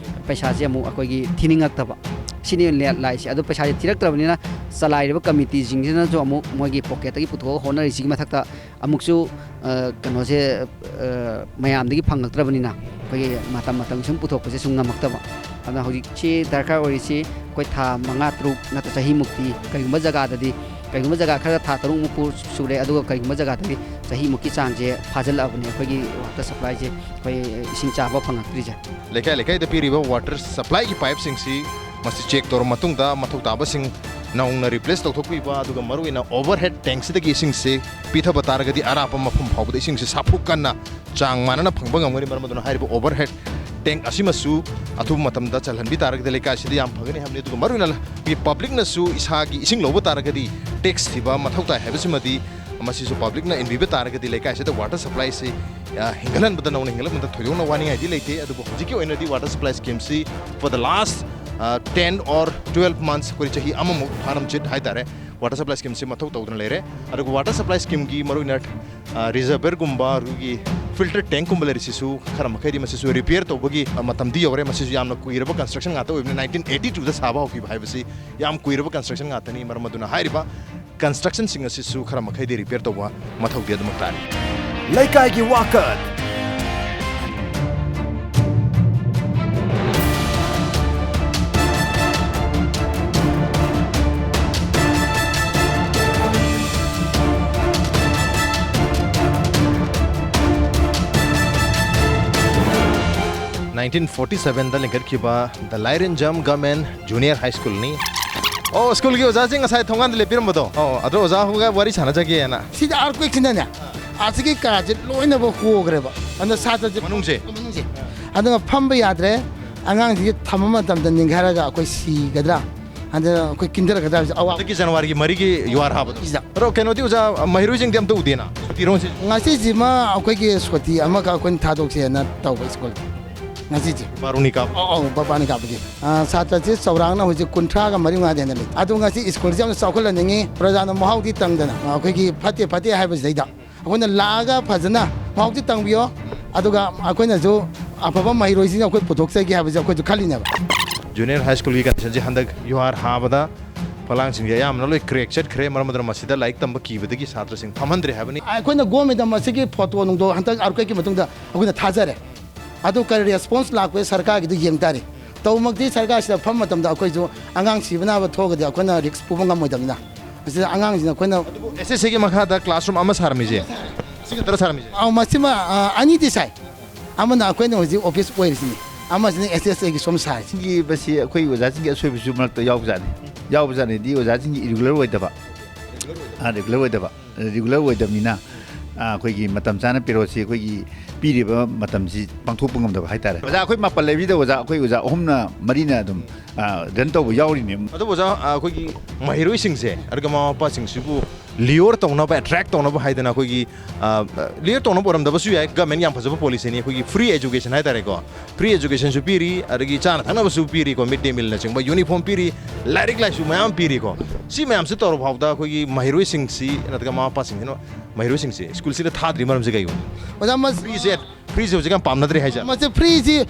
ꯄꯩꯁꯥꯁꯦ ꯑꯃꯨꯛ ꯑꯩꯈꯣꯏꯒꯤ ꯊꯤꯅꯤꯡꯉꯛꯇꯕ꯫ ꯁꯤꯅꯤ ꯂꯦ-, ꯂꯥꯛꯏꯁꯦ꯫ ꯑꯗꯣ ꯄꯩꯁꯥꯁꯦ ꯊꯤꯔꯛꯇ꯭ꯔꯕꯅꯤꯅ ꯆꯂꯥꯏꯔꯤꯕ ꯀꯃꯤꯇꯤꯁꯤꯡꯁꯤꯅꯁꯨ ꯑꯃꯨꯛ ꯃꯣꯏꯒꯤ ꯄꯣꯀꯦꯠꯇꯒꯤ ꯄꯨꯊꯣꯛꯑꯒ ꯍꯣꯠꯅꯔꯤꯁꯤꯒꯤ ꯃꯊꯛꯇ ꯑꯃꯨꯛꯁꯨ, ꯑ, ꯀꯩꯅꯣꯁꯦ, ꯑ, ꯃꯌꯥꯝꯗꯒꯤ ꯐꯪꯉꯛꯇ꯭ꯔꯕꯅꯤꯅ ꯑꯩꯈꯣꯏꯒꯤ ꯃꯇꯝ ꯃꯇꯝꯒꯤ ꯁꯨꯝ ꯄꯨꯊꯣꯛꯄꯁꯦ ꯁꯨꯝ ꯉꯝꯃꯛꯇꯕ꯫ ꯑꯗꯨꯅ ꯍꯧꯖꯤꯛꯁꯤ ꯗꯔꯀꯥꯔ ꯑꯣꯏꯔꯤꯁꯤ ꯑꯩꯈꯣꯏ ꯊꯥ ꯃꯉꯥ, ꯇꯔꯨꯛ ꯅꯠꯇ꯭ꯔ ꯆꯍꯤꯃꯨꯛꯇꯤ, ꯀꯔꯤꯒꯨꯝꯕ ꯖꯒꯥꯗꯗꯤ, ꯀꯔꯤꯒꯨꯝꯕ ꯖꯒꯥ ꯈꯔ ꯊꯥ ꯇꯔꯨꯛꯃꯨꯛ ꯄꯨ-, ꯁꯨꯔꯦ, ꯑꯗꯨꯒ ꯀꯔꯤꯒꯨꯝꯕ ꯖꯒꯥꯗꯗꯤ ꯆꯍꯤꯃꯨꯛꯀꯤ ꯆꯥꯡꯁꯦ ꯐꯥꯖꯤꯜꯂꯛꯑꯕꯅꯦ ꯑꯩꯈꯣꯏꯒꯤ ꯋꯥꯇꯔ ꯁꯄ꯭ꯂꯥꯏꯁꯦ ꯑꯩꯈꯣꯏ ꯏꯁꯤꯡ ꯆꯥꯕ ꯐꯪꯉꯛꯇ꯭ꯔꯤꯁꯦ꯫ ꯂꯩꯀꯥꯏ ꯂꯩꯀꯥꯏꯗ ꯄꯤꯔꯤꯕ ꯋꯥꯇꯔ ꯁꯄ꯭ꯂꯥꯏꯒꯤ ꯄꯥꯏꯞꯁꯤꯡꯁꯤ ꯃꯁꯤ ꯆꯦꯛ ꯇꯧꯔꯕ ꯃꯇꯨꯡꯗ ꯃꯊꯧ ꯇꯥꯕꯁꯤꯡ ꯅꯧꯅ ꯔꯤꯄ꯭ꯂꯦꯁ ꯇꯧꯊꯣꯛꯄꯤꯕ, ꯑꯗꯨꯒ ꯃꯔꯨꯑꯣꯏꯅ ꯑꯣꯚꯔꯍꯦꯗ ꯇꯦꯡꯁꯤꯗꯒꯤ ꯏꯁꯤꯡꯁꯤ ꯄꯤꯊꯕ ꯇꯥꯔꯒꯗꯤ ꯑꯔꯥꯞꯄ ꯃꯐꯝ ꯐꯥꯎꯕꯗ ꯏꯁꯤꯡꯁꯤ ꯁꯥꯐꯨ ꯀꯟꯅ ꯆꯥꯡ ꯃꯥꯟꯅꯅ ꯐꯪꯕ ꯉꯝꯒꯅꯤ꯫ ꯃꯔꯝ ꯑꯗꯨꯅ ꯍꯥꯏꯔꯤꯕ ꯑꯣꯚꯔꯍꯦꯗ ꯇꯦꯡ ꯑꯁꯤꯃꯁꯨ ꯑꯊꯨꯕ ꯃꯇꯝꯗ ꯆꯜꯍꯟꯕꯤ ꯇꯥꯔꯒꯗꯤ ꯂꯩꯀꯥꯏ ꯑꯁꯤꯗ ꯌꯥꯝ ꯐꯒꯅꯤ ꯍꯥꯏꯕꯅꯤ꯫ ꯑꯗꯨꯒ ꯃꯔꯨꯑꯣꯏꯅ ꯑꯩꯈꯣꯏꯒꯤ ꯄꯕ꯭ꯂꯤꯛꯅꯁꯨ ꯏꯁꯥꯒꯤ ꯏꯁꯤꯡ ꯂꯧꯕ ꯇꯥꯔꯒꯗꯤ ꯇꯦꯛꯁ ꯊꯤꯕ ꯃꯊꯧ ꯇꯥꯏ ꯍꯥꯏꯕꯁꯤꯃꯗꯤ ꯃꯁꯤꯁꯨ ꯄꯕ꯭ꯂꯤꯛꯅ ꯏꯟꯕꯤꯕ ꯇꯥꯔꯒꯗꯤ ꯂꯩꯀꯥꯏꯁꯤꯗ ꯋꯥꯇꯔ ꯁꯄ꯭ꯂꯥꯏꯁꯤ, ꯑ, ꯍꯦꯟꯒꯠꯍꯟꯕꯗ, ꯅꯧꯅ ꯍꯦꯟꯒꯠꯍꯟꯕꯗ ꯊꯣꯏꯗꯣꯛꯅ ꯋꯥꯅꯤꯡꯉꯥꯏꯗꯤ ꯂꯩꯇꯦ꯫ ꯑꯗꯨꯕꯨ ꯍꯧꯖꯤꯛꯀꯤ ꯑꯣꯏꯅꯗꯤ ꯋꯥꯇꯔ ꯁꯄ꯭ꯂꯥꯏ ꯁ꯭ꯀꯤꯝꯁꯤ for the last, ꯑ, ten or twelve months, ꯑꯩꯈꯣꯏ ꯆꯍꯤ ꯑꯃꯃꯨꯛ ꯐꯥꯔꯝꯆꯤꯠ ꯍꯥꯏꯇꯥꯔꯦ, ꯋꯥꯇꯔ ꯁꯄ꯭ꯂꯥꯏ ꯁ꯭ꯀꯤꯝꯁꯤ ꯃꯊꯧ ꯇꯧꯗꯨꯅ ꯂꯩꯔꯦ꯫ ꯑꯗꯨꯒ ꯋꯥꯇꯔ ꯁꯄ꯭ꯂꯥꯏ ꯁ꯭ꯀꯤꯝꯒꯤ ꯃꯔꯨꯑꯣꯏꯅ, ꯑ, ꯔꯤꯖꯔꯚꯔꯒꯨꯝꯕ, ꯑꯗꯨꯒꯤ ꯐꯤꯜꯇꯔ ꯇꯦꯡꯀꯨꯝꯕ ꯂꯩꯔꯤꯁꯤꯁꯨ ꯈꯔ ꯃꯈꯩꯗꯤ ꯃꯁꯤꯁꯨ ꯔꯤꯄꯤꯌꯔ ꯇꯧꯕꯒꯤ, ꯑ, ꯃꯇꯝꯗꯤ ꯌꯧꯔꯦ꯫ ꯃꯁꯤꯁꯨ ꯌꯥꯝꯅ ꯀꯨꯏꯔꯕ ꯀꯟꯁꯇ꯭ꯔꯛꯁꯟ ꯉꯥꯛꯇ ꯑꯣꯏꯕꯅꯤ꯫ ꯅꯥꯏꯟꯇꯤꯟ ꯑꯩꯠꯇꯤ ꯇꯨꯗ ꯁꯥꯕ ꯍꯧꯈꯤꯕ ꯍꯥꯏꯕꯁꯤ ꯌꯥꯝ ꯀꯨꯏꯔꯕ ꯀꯟꯁꯇ꯭ꯔꯛꯁꯟ ꯉꯥꯛꯇꯅꯤ꯫ ꯃꯔꯝ ꯑꯗꯨꯅ ꯍꯥꯏꯔꯤꯕ ꯀꯟꯁꯇ꯭ꯔꯛꯁꯟꯁꯤꯡ ꯑꯁꯤꯁꯨ ꯈꯔ ꯃꯈꯩꯗꯤ ꯔꯤꯄꯤꯌꯔ ꯇꯧꯕ ꯃꯊꯧꯗꯤ ꯑꯗꯨꯃꯛ ꯇꯥꯔꯤ꯫ ꯂꯩꯀꯥꯏꯒꯤ ꯋꯥꯀꯠ꯫ ꯅꯥꯏꯟꯇꯤꯟ ꯐꯣꯔꯇꯤ ꯁꯚꯦꯟꯗ ꯂꯤꯡꯈꯠꯈꯤꯕ ꯗ ꯂꯥꯏꯔꯦꯟꯖꯝ ꯒꯚꯔꯟꯃꯦꯟꯠ ꯖꯨꯅꯤꯌꯔ ꯍꯥꯏ ꯁ꯭ꯀꯨꯜꯅꯤ꯫ ꯑꯣ, ꯁ꯭ꯀꯨꯜꯒꯤ ꯑꯣꯖꯥꯁꯤꯡ ꯉꯁꯥꯏ ꯊꯣꯡꯒꯥꯟꯗ ꯂꯦꯞꯄꯤꯔꯝꯕꯗꯣ꯫ ꯑꯣ, ꯑꯗꯣ ꯑꯣꯖꯥ ꯍꯣꯏꯒ ꯋꯥꯔꯤ ꯁꯥꯟꯅꯖꯒꯦꯅ꯫ ꯁꯤꯗ ꯑꯥꯔꯀ꯭ꯋꯦꯛꯁꯤꯅꯅꯦ, ꯑꯁꯤꯒꯤ ꯀꯥꯁꯦ ꯂꯣꯏꯅꯃꯛ ꯍꯣꯈ꯭ꯔꯦꯕ꯫ ꯑꯗ ꯁꯥꯇ꯭ꯔꯁꯦ ꯃꯅꯨꯡꯁꯦ? ꯃꯅꯨꯡꯁꯦ꯫ ꯑꯗꯨꯒ ꯐꯝꯕ ꯌꯥꯗ꯭ꯔꯦ꯫ ꯑꯉꯥꯡꯁꯤꯡꯁꯦ ꯊꯝꯕ ꯃꯇꯝꯗ ꯅꯤꯡꯈꯥꯏꯔꯒ ꯑꯩꯈꯣꯏ ꯁꯤꯒꯗ꯭ꯔꯥ, ꯑꯗ ꯑꯩꯈꯣꯏ ꯀꯤꯟꯊꯔꯛꯀꯗ꯭ꯔꯥ ꯍꯥꯏꯕꯁꯦ ꯑꯋꯥꯕ꯫ ꯍꯟꯗꯛꯀꯤ ꯖꯅꯋꯥꯔꯤꯒꯤ ꯃꯔꯤꯒꯤ ꯌꯨꯍꯥꯔ ꯍꯥꯕꯗꯣ꯫ ꯁꯤꯗ꯫ ꯑꯗꯣ ꯀꯩꯅꯣꯗꯤ ꯑꯣꯖꯥ, ꯃꯍꯩꯔꯣꯏꯁꯤꯡꯗꯤ ꯑꯝꯇ ꯎꯗꯦꯅ? ꯁꯨꯇꯤꯔꯣ ꯉꯁꯤ? ꯉꯁꯤꯁꯤꯃ ꯑꯩꯈꯣꯏꯒꯤ ꯁꯨꯇꯤ ꯑꯃꯈꯛ ꯑꯩꯈꯣꯏꯅ ꯊꯥꯗꯣꯛꯁꯦꯅ ꯇꯧꯕ ꯁ꯭ꯀꯨꯜ꯫ ꯉꯁꯤꯁꯦ꯫ ꯕꯥꯔꯨꯅꯤ ꯀꯥꯞ꯫ ꯑꯧ ꯑꯧ, ꯕꯥꯔꯨꯅꯤ ꯀꯥꯞꯄꯒꯤ꯫ ꯑꯥ, ꯁꯥꯇ꯭ꯔꯁꯤ ꯆꯥꯎꯔꯥꯛꯅ ꯍꯧꯖꯤꯛ ꯀꯨꯟꯊ꯭ꯔꯥꯒ ꯃꯔꯤ ꯃꯉꯥꯗꯤ ꯍꯦꯟꯅ ꯂꯩ꯫ ꯑꯗꯣ ꯉꯁꯤ ꯁ꯭ꯀꯨꯜꯁꯤ ꯌꯥꯝꯅ ꯆꯥꯎꯈꯠꯍꯟꯅꯤꯡꯉꯤ꯫ ꯄ꯭ꯔꯖꯥꯅ ꯃꯍꯥꯎꯗꯤ ꯇꯪꯗꯅ, ꯑꯩꯈꯣꯏꯒꯤ ꯐꯠꯇꯦ ꯐꯠꯇꯦ ꯍꯥꯏꯕꯁꯤꯗꯩꯗ ꯑꯩꯈꯣꯏꯅ ꯂꯥꯛꯑꯒ ꯐꯖꯅ ꯃꯍꯥꯎꯁꯤ ꯇꯪꯕꯤꯌꯣ꯫ ꯑꯗꯨꯒ ꯑꯩꯈꯣꯏꯅꯁꯨ ꯑꯐꯕ ꯃꯍꯩꯔꯣꯏꯁꯤꯡ ꯑꯩꯈꯣꯏ ꯄꯨꯊꯣꯛꯆꯒꯦ ꯍꯥꯏꯕꯁꯤ ꯑꯩꯈꯣꯏꯁꯨ ꯈꯜꯂꯤꯅꯦꯕ꯫ ꯖꯨꯅꯤꯌꯔ ꯍꯥꯏ ꯁ꯭ꯀꯨꯜꯒꯤ ꯀꯟꯗꯤꯁꯟꯁꯤ ꯍꯟꯗꯛ ꯌꯨꯍꯥꯔ ꯍꯥꯕꯗ ꯐꯂꯥꯡꯁꯤꯡꯁꯦ ꯑꯌꯥꯝꯕꯅ ꯂꯣꯏ ꯀ꯭ꯔꯦꯛ ꯆꯠꯈ꯭ꯔꯦ꯫ ꯃꯔꯝ ꯑꯗꯨꯅ ꯃꯁꯤꯗ ꯂꯥꯏꯔꯤꯛ ꯇꯝꯕ ꯀꯤꯕꯗꯒꯤ ꯁꯥꯇ꯭ꯔꯁꯤꯡ ꯐꯝꯍꯟꯗ꯭ꯔꯦ ꯍꯥꯏꯕꯅꯤ꯫ ꯑꯩꯈꯣꯏꯅ ꯒꯣꯔꯃꯦꯟꯗ ꯃꯁꯤꯒꯤ ꯐꯣꯇꯣ ꯅꯨꯡꯗꯣ ꯍꯟꯗꯛ ꯑꯥꯔꯀ꯭ꯋꯦꯛꯀꯤ ꯃꯇꯨꯡꯗ ꯑꯩꯈꯣꯏꯅ ꯊꯥꯖꯔꯦ꯫ ꯑꯗꯨ ꯀꯔꯤ ꯔꯦꯁꯄꯣꯟꯁ ꯂꯥꯛꯄꯒꯦ ꯁꯔꯀꯥꯔꯒꯤꯗꯨ ꯌꯦꯡ ꯇꯥꯔꯦ꯫ ꯇꯧꯃꯛꯇꯤ ꯁꯔꯀꯥꯔꯁꯤꯗ ꯐꯝꯕ ꯃꯇꯝꯗ ꯑꯩꯈꯣꯏꯁꯨ ꯑꯉꯥꯡ ꯁꯤꯕ ꯅꯥꯕ ꯊꯣꯛꯑꯒꯗꯤ ꯑꯩꯈꯣꯏꯅ ꯔꯤꯛꯁ ꯄꯨꯕ ꯉꯝꯃꯣꯏꯗꯕꯅꯤꯅ, ꯑꯁꯤꯗ ꯑꯉꯥꯡꯁꯤꯡ ꯑꯩꯈꯣꯏꯅ ꯑꯦꯁ ꯑꯦꯁ ꯑꯦꯒꯤ ꯃꯈꯥꯗ ꯀ꯭ꯂꯥꯁꯔꯨꯝ ꯑꯃ ꯁꯥꯔꯝꯃꯤꯁꯦ, ꯁꯤ ꯈꯛꯇꯔ ꯁꯥꯔꯝꯃꯤꯁꯦ? ꯑꯧ, ꯃꯁꯤꯃ ꯑ, ꯑꯅꯤꯗꯤ ꯁꯥꯏ꯫ ꯑꯃꯅ ꯑꯩꯈꯣꯏꯅ ꯍꯧꯖꯤꯛ ꯑꯣꯐꯤꯁ ꯑꯣꯏꯔꯤꯁꯤꯅꯤ, ꯑꯃꯁꯤꯅ ꯑꯦꯁ ꯑꯦꯁ ꯑꯦꯒꯤ ꯁꯣꯝ ꯁꯥꯔꯤꯁꯤ꯫ ꯁꯤꯒꯤ ꯃꯁꯤ ꯑꯩꯈꯣꯏ ꯑꯣꯖꯥꯁꯤꯡꯒꯤ ꯑꯁꯣꯏꯕꯁꯨ ꯃꯔꯛꯇ ꯌꯥꯎꯕꯖꯥꯠꯅꯤ꯫ ꯌꯥꯎꯕꯖꯥꯠꯅꯤꯗꯤ ꯑꯣꯖꯥꯁꯤꯡꯒꯤ ꯏꯔꯤꯒꯨꯂꯔ ꯑꯣꯏꯗꯕ꯫ ꯔꯤꯒꯨꯂꯔ ꯑꯣꯏꯗꯕ꯫ ꯔꯤꯒꯨꯂꯔ ꯑꯣꯏꯗꯕꯅꯤꯅ, ꯑ, ꯑꯩꯈꯣꯏꯒꯤ ꯃꯇꯝ ꯆꯥꯅ ꯄꯦꯔꯣꯠꯁꯤ ꯑꯩꯈꯣꯏꯒꯤ ꯄꯤꯔꯤꯕ ꯃꯇꯝꯁꯤ ꯄꯥꯡꯊꯣꯛꯄ ꯉꯝꯗꯕ ꯍꯥꯏꯇꯥꯔꯦ꯫ ꯑꯣꯖꯥ ꯑꯩꯈꯣꯏ ꯃꯥꯄꯜ ꯂꯩꯕꯤꯗ ꯑꯣꯖꯥ ꯑꯩꯈꯣꯏ ꯑꯣꯖꯥ ꯑꯍꯨꯝꯅ, ꯃꯔꯤꯅ ꯑꯗꯨꯝ, ꯑ, ꯔꯟ ꯇꯧꯕ ꯌꯥꯎꯔꯤꯅꯦ꯫ ꯑꯗꯨꯕꯨ ꯑꯣꯖꯥ, ꯑ, ꯑꯩꯈꯣꯏꯒꯤ ꯃꯍꯩꯔꯣꯏꯁꯤꯡꯁꯦ, ꯑꯗꯨꯒ ꯃꯃꯥ ꯃꯄꯥꯁꯤꯡꯁꯤꯕꯨ ꯂꯤꯌꯣꯔ ꯇꯧꯅꯕ, ꯑꯦꯇ꯭ꯔꯦꯛ ꯇꯧꯅꯕ ꯍꯥꯏꯗꯅ ꯑꯩꯈꯣꯏꯒꯤ, ꯑ, ꯂꯤꯌꯣꯔ ꯇꯧꯅꯕ ꯑꯣꯏꯔꯝꯗꯕꯁꯨ ꯌꯥꯏ, ꯒꯃꯦꯟ ꯌꯥꯝ ꯐꯖꯕ ꯄꯣꯂꯤꯁꯤꯅꯤ꯫ ꯑꯩꯈꯣꯏꯒꯤ ꯐ꯭ꯔꯤ ꯑꯦꯖꯨꯀꯦꯁꯟ ꯍꯥꯏꯇꯥꯔꯦꯀꯣ, ꯐ꯭ꯔꯤ ꯑꯦꯖꯨꯀꯦꯁꯟꯁꯨ ꯄꯤꯔꯤ, ꯑꯗꯒꯤ ꯆꯥꯅ ꯊꯛꯅꯕꯁꯨ ꯄꯤꯔꯤꯀꯣ, ꯃꯤꯗ ꯗꯦ ꯃꯤꯜꯅꯆꯤꯡꯕ, ꯌꯨꯅꯤꯐꯣꯔꯝ ꯄꯤꯔꯤ, ꯂꯥꯏꯔꯤꯛ ꯂꯥꯏꯁꯨ ꯃꯌꯥꯝ ꯄꯤꯔꯤꯀꯣ꯫ ꯁꯤ ꯃꯌꯥꯝꯁꯤ ꯇꯧꯔ ꯐꯥꯎꯗ ꯑꯩꯈꯣꯏꯒꯤ ꯃꯍꯩꯔꯣꯏꯁꯤꯡꯁꯤ ꯅꯠꯇ꯭ꯔꯒ ꯃꯃꯥ ꯃꯄꯥꯁꯤꯡꯁꯤꯅ ꯃꯍꯩꯔꯣꯏꯁꯤꯡꯁꯤ ꯁ꯭ꯀꯨꯜꯁꯤꯗ ꯊꯥꯗ꯭ꯔꯤ ꯃꯔꯝꯁꯤ ꯀꯩꯒꯤꯅꯣ? ꯑꯣꯖꯥ, ꯃꯁ- ꯐ꯭ꯔꯤꯁꯦ, ꯐ꯭ꯔꯤꯁꯦ ꯍꯧꯖꯤꯛ ꯌꯥꯝ ꯄꯥꯝꯅꯗ꯭ꯔꯦ ꯍꯥꯏꯁꯦ꯫ ꯃꯁꯤ ꯐ꯭ꯔꯤꯁꯤ,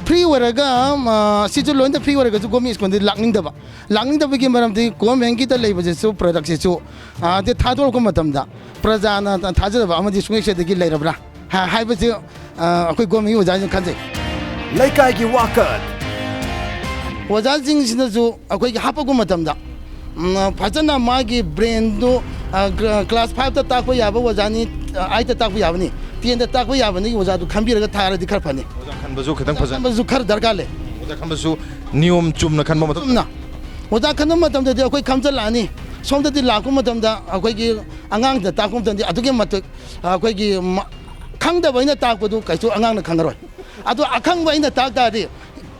ꯐ꯭ꯔꯤ ꯑꯣꯏꯔꯒ, ꯑ, ꯁꯤꯁꯨ ꯂꯣꯏꯅ ꯐ꯭ꯔꯤ ꯑꯣꯏꯔꯒꯁꯨ ꯒꯣꯔꯃꯦꯟ ꯁ꯭ꯀꯨꯜꯗꯤ ꯂꯥꯛꯅꯤꯡꯗꯕ꯫ ꯂꯥꯛꯅꯤꯡꯗꯕꯒꯤ ꯃꯔꯝꯗꯤ ꯒꯣꯔꯃꯦꯟꯒꯤꯗ ꯂꯩꯕꯁꯤꯁꯨ, ꯄ꯭ꯔꯗꯛꯁꯤꯁꯨ, ꯑ, ꯗꯤ ꯊꯥꯗꯣꯔꯛꯄ ꯃꯇꯝꯗ ꯄ꯭ꯔꯖꯥꯅ ꯊꯥꯖꯗꯕ ꯑꯃꯗꯤ ꯁꯨꯡꯂꯩ ꯁꯣꯏꯗꯒꯤ ꯂꯩꯔꯕ꯭ꯔꯥ ꯍꯥ-, ꯍꯥꯏꯕꯁꯤ, ꯑ, ꯑꯩꯈꯣꯏ ꯒꯣꯔꯃꯦꯟꯒꯤ ꯑꯣꯖꯥꯁꯤꯡꯅ ꯈꯟꯖꯩ꯫ ꯂꯩꯀꯥꯏꯒꯤ ꯋꯥꯀꯠ꯫ ꯑꯣꯖꯥꯁꯤꯡꯁꯤꯅꯁꯨ ꯑꯩꯈꯣꯏꯒꯤ ꯍꯥꯞꯄꯛꯄ ꯃꯇꯝꯗ, ꯎꯝ, ꯐꯖꯅ ꯃꯥꯒꯤ ꯕ꯭ꯔꯦꯟꯗꯨ, ꯑ, ꯒ꯭ꯔ-, ꯀ꯭ꯂꯥꯁ ꯐꯥꯏꯚꯇ ꯇꯥꯛꯄ ꯌꯥꯕ ꯑꯣꯖꯥꯅꯤ, ꯑ, ꯑꯥꯏꯠꯇ ꯇꯥꯛꯄ ꯌꯥꯕꯅꯤ, ꯇꯦꯟꯗ ꯇꯥꯛꯄ ꯌꯥꯕꯅꯤ, ꯑꯣꯖꯥꯗꯨ ꯈꯟꯕꯤꯔꯒ ꯊꯥꯔꯗꯤ ꯈꯔ ꯐꯅꯤ꯫ ꯑꯣꯖꯥ ꯈꯟꯕꯁꯨ ꯈꯤꯇꯪ ꯐꯖꯅ, ꯈꯟꯕꯁꯨ ꯈꯔ ꯗꯔꯀꯥꯔ ꯂꯩ꯫ ꯑꯣꯖꯥ ꯈꯟꯕꯁꯨ ꯅꯤꯌꯣꯝ ꯆꯨꯝꯅ ꯈꯟꯕ ꯃꯊꯧ꯫ ꯆꯨꯝꯅ ꯑꯣꯖꯥ ꯈꯟꯕ ꯃꯇꯝꯗꯗꯤ ꯑꯩꯈꯣꯏ ꯈꯝꯖꯜꯂꯛꯑꯅꯤ꯫ ꯁꯣꯝꯗꯗꯤ ꯂꯥꯛꯄ ꯃꯇꯝꯗ ꯑꯩꯈꯣꯏꯒꯤ ꯑꯉꯥꯡꯗ ꯇꯥꯛꯄ ꯃꯇꯝꯗꯗꯤ ꯑꯗꯨꯛꯀꯤ ꯃꯇꯤꯛ ꯑꯩꯈꯣꯏꯒꯤ ꯃ-, ꯈꯪꯗꯕ ꯑꯩꯅ ꯇꯥꯛꯄꯗꯨ ꯀꯩꯁꯨ ꯑꯉꯥꯡꯅ ꯈꯪꯉꯔꯣꯏ꯫ ꯑꯗꯣ ꯑꯈꯪꯕ ꯑꯩꯅ ꯇꯥꯛ ꯇꯥꯔꯗꯤ,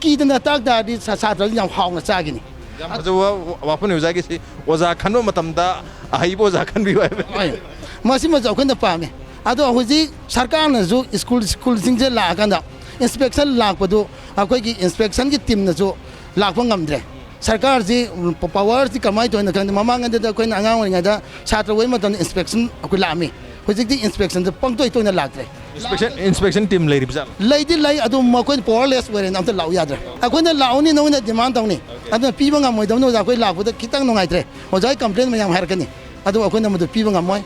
ꯀꯤꯗꯅ ꯇꯥꯛ ꯇꯥꯔꯗꯤ ꯁꯥ-, ꯁꯥꯇ꯭ꯔꯁꯤ ꯌꯥꯝ ꯍꯥꯎꯅ ꯆꯥꯈꯤꯅꯤ꯫ ꯌꯥꯝ ꯐꯖꯕ ꯋꯥ-, ꯋꯥꯐꯝꯅꯤ ꯑꯣꯖꯥꯒꯤꯁꯤ꯫ ꯑꯣꯖꯥ ꯈꯟꯕ ꯃꯇꯝꯗ ꯑꯍꯩꯕ ꯑꯣꯖꯥ ꯈꯟꯕꯤꯌꯨ ꯍꯥꯏꯕ꯫ ꯍꯣꯏ꯫ ꯃꯁꯤꯃꯁꯨ ꯑꯩꯈꯣꯏꯅ ꯄꯥꯝꯃꯤ꯫ ꯑꯗꯣ ꯍꯧꯖꯤꯛ ꯁꯔꯀꯥꯔꯅꯁꯨ ꯁ꯭ꯀꯨꯜ, ꯁ꯭ꯀꯨꯜꯁꯤꯡꯁꯦ ꯂꯥꯛꯑꯀꯥꯟꯗ ꯏꯟꯁꯄꯦꯛꯁꯟ ꯂꯥꯛꯄꯗꯨ ꯑꯩꯈꯣꯏꯒꯤ ꯏꯟꯁꯄꯦꯛꯁꯟꯒꯤ ꯇꯤꯝꯅꯁꯨ ꯂꯥꯛꯄ ꯉꯝꯗ꯭ꯔꯦ꯫ ꯁꯔꯀꯥꯔꯁꯤ ꯄꯋꯥꯔꯁꯤ ꯀꯃꯥꯏꯅ ꯇꯧꯔꯤꯅꯣ ꯈꯪꯗꯦ꯫ ꯃꯃꯥꯡꯉꯩꯗꯗꯤ ꯑꯩꯈꯣꯏꯅ ꯑꯉꯥꯡ ꯑꯣꯏꯔꯤꯉꯩꯗ ꯁꯥꯇ꯭ꯔ ꯑꯣꯏꯕ ꯃꯇꯝꯗ ꯏꯟꯁꯄꯦꯛꯁꯟ ꯑꯩꯈꯣꯏ ꯂꯥꯛꯑꯝꯃꯤ꯫ ꯍꯧꯖꯤꯛꯇꯤ ꯏꯟꯁꯄꯦꯛꯁꯟꯁꯦ ꯄꯪꯇꯣꯏ ꯇꯣꯏꯅ ꯂꯥꯛꯇ꯭ꯔꯦ꯫ ꯏꯟꯁꯄꯦꯛꯁꯟ ꯏꯟꯁꯄꯦꯛꯁꯟ ꯇꯤꯝ ꯂꯩꯔꯤꯕ ꯖꯥꯠꯂꯣ? ꯂꯩꯗꯤ ꯂꯩ, ꯑꯗꯨ ꯃꯈꯣꯏꯅ ꯄꯋꯥꯔꯂꯦꯁ ꯑꯣꯏꯔꯦꯅ ꯑꯝꯇ ꯂꯥꯛꯎ ꯌꯥꯗ꯭ꯔꯦ꯫ ꯑꯩꯈꯣꯏꯅ ꯂꯥꯛꯎꯅꯤ ꯅꯣꯏꯅ ꯗꯤꯃꯥꯟ ꯇꯧꯅꯤ, ꯑꯗꯨꯅ ꯄꯤꯕ ꯉꯝꯃꯣꯏꯗꯕꯅꯤ꯫ ꯑꯣꯖꯥ ꯑꯩꯈꯣꯏ ꯂꯥꯛꯄꯗ ꯈꯤꯇꯪ ꯅꯨꯡꯉꯥꯏꯇ꯭ꯔꯦ, ꯑꯣꯖꯥꯒꯤ ꯀꯝꯄ꯭ꯂꯦꯟ ꯃꯌꯥꯝ ꯍꯥꯏꯔꯛꯀꯅꯤ, ꯑꯗꯨ ꯑꯩꯈꯣꯏꯅ ꯃꯗꯨ ꯄꯤꯕ ꯉꯝꯃꯣꯏ꯫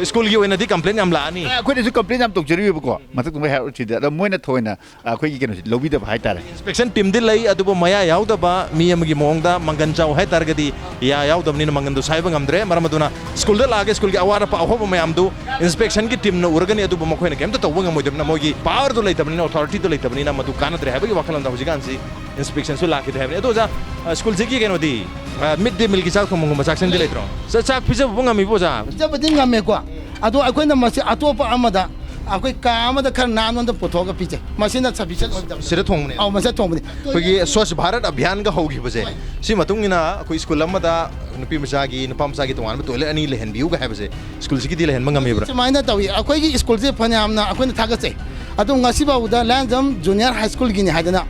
ꯁ꯭ꯀꯨꯜꯒꯤ ꯑꯣꯏꯅꯗꯤ ꯀꯝꯄ꯭ꯂꯦꯟ ꯌꯥꯝ ꯂꯥꯛꯑꯅꯤ꯫ ꯑꯩꯈꯣꯏꯗꯁꯨ ꯀꯝꯄ꯭ꯂꯦꯟ ꯌꯥꯝ ꯇꯧꯖꯔꯤꯕꯀꯣ, ꯃꯊꯛꯇ ꯃꯣꯏ ꯍꯥꯏꯔꯛꯑꯣ ꯁꯤꯗ꯫ ꯑꯗꯣ ꯃꯣꯏꯅ ꯊꯑꯣꯏꯅ ꯑꯩꯈꯣꯏꯒꯤ ꯀꯩꯅꯣꯁꯤ ꯂꯧꯕꯤꯗꯕ ꯍꯥꯏꯇꯥꯔꯦ꯫ ꯏꯟꯁꯄꯦꯛꯁꯟ ꯇꯤꯝꯗꯤ ꯂꯩ, ꯑꯗꯨꯕꯨ ꯃꯌꯥ ꯌꯥꯎꯗꯕ ꯃꯤ ꯑꯃꯒꯤ ꯃꯑꯣꯡꯗ ꯃꯪꯒꯟ ꯆꯥꯎ ꯍꯥꯏ ꯇꯥꯔꯒꯗꯤ ꯌꯥ ꯌꯥꯎꯗꯕꯅꯤꯅ ꯃꯪꯒꯟꯗꯣ ꯁꯥꯏꯕ ꯉꯝꯗ꯭ꯔꯦ꯫ ꯃꯔꯝ ꯑꯗꯨꯅ ꯁ꯭ꯀꯨꯜꯗ ꯂꯥꯛꯑꯒ ꯁ꯭ꯀꯨꯜꯒꯤ ꯑꯋꯥꯠ ꯑꯄꯥ ꯑꯍꯣꯕ ꯃꯌꯥꯝꯗꯨ ꯏꯟꯁꯄꯦꯛꯁꯟꯒꯤ ꯇꯤꯝꯅ ꯎꯔꯒꯅꯤ, ꯑꯗꯨꯕꯨ ꯃꯈꯣꯏꯅ ꯀꯩꯝꯇ ꯇꯧꯕ ꯉꯝꯃꯣꯏꯗꯕꯅꯤꯅ, ꯃꯣꯏꯒꯤ ꯄꯋꯥꯔꯗꯨ ꯂꯩꯇꯕꯅꯤꯅ, ꯑꯣꯊꯣꯔꯤꯇꯤꯗꯨ ꯂꯩꯇꯕꯅꯤꯅ ꯃꯗꯨ ꯀꯥꯟꯅꯗ꯭ꯔꯦ ꯍꯥꯏꯕꯒꯤ ꯋꯥꯈꯜꯂꯣꯟꯗ ꯍꯧꯖꯤꯛꯀꯥꯟꯁꯤ ꯏꯟꯁꯄꯦꯛꯁꯟꯁꯨ ꯂꯥꯛꯈꯤꯗ꯭ꯔꯦ ꯍꯥꯏꯕꯅꯤ꯫ ꯑꯗꯣ ꯑꯣꯖꯥ, ꯑ, ꯁ꯭ꯀꯨꯜꯁꯤꯒꯤ ꯀꯩꯅꯣꯗꯤ, ꯑ, ꯃꯤꯗ ꯗꯦ ꯃꯤꯜꯒꯤ ꯆꯥꯛ ꯊꯣꯡꯕꯒꯨꯝꯕ ꯆꯥꯛꯁꯪꯗꯤ ꯂꯩꯇ꯭ꯔꯣ? ꯆꯥ-, ꯆꯥꯛ ꯄꯤꯖꯕꯕꯨ ꯉꯝꯃꯤꯕꯣ ꯑꯣꯖꯥ? ꯄꯤꯖꯕꯗꯤ ꯉꯝꯃꯦꯀꯣ, ꯑꯗꯣ ꯑꯩꯈꯣꯏꯅ ꯃꯁꯤ ꯑꯇꯣꯞꯄ ꯑꯃꯗ, ꯑꯩꯈꯣꯏ ꯀꯥ ꯑꯃꯗ ꯈꯔ ꯅꯥꯟꯕ ꯑꯃꯗ ꯄꯨꯊꯣꯛꯑꯒ ꯄꯤꯖꯩ꯫ ꯃꯁꯤꯅ ꯁꯐꯤꯁꯦꯟ ꯑꯣꯏꯗꯕ꯫ ꯁꯤꯗ ꯊꯣꯡꯕꯅꯦ꯫ ꯑꯧ, ꯃꯁꯤꯗ ꯊꯣꯡꯕꯅꯤ꯫ ꯑꯩꯈꯣꯏꯒꯤ ꯁ꯭ꯋꯥꯁ ꯚꯥꯔꯠ ꯑꯚꯤꯌꯥꯟꯒ ꯍꯧꯈꯤꯕꯁꯦ, ꯁꯤ ꯃꯇꯨꯡ ꯏꯟꯅ ꯑꯩꯈꯣꯏ ꯁ꯭ꯀꯨꯜ ꯑꯃꯗ ꯅꯨꯄꯤ ꯃꯆꯥꯒꯤ, ꯅꯨꯄꯥ ꯃꯆꯥꯒꯤ ꯇꯣꯉꯥꯟꯕ ꯇꯣꯏꯂꯦꯠ ꯑꯅꯤ ꯂꯩꯍꯟꯕꯤꯌꯨꯒ ꯍꯥꯏꯕꯁꯦ ꯁ꯭ꯀꯨꯜꯁꯤꯒꯤꯗꯤ ꯂꯩꯍꯟꯕ ꯉꯝꯃꯤꯕ꯭ꯔꯥ? ꯁꯨꯃꯥꯏꯅ ꯇꯧꯏ, ꯑꯩꯈꯣꯏꯒꯤ ꯁ꯭ꯀꯨꯜꯁꯦ ꯐꯅꯌꯥꯝꯅ ꯑꯩꯈꯣꯏꯅ ꯊꯥꯒꯠꯆꯩ, ꯑꯗꯨ ꯉꯁꯤ ꯐꯥꯎꯕꯗ ꯂꯥꯏꯔꯦꯟꯖꯝ ꯖꯨꯅꯤꯌꯔ ꯍꯥꯏ ꯁ꯭ꯀꯨꯜꯒꯤꯅꯤ ꯍꯥꯏꯗꯅ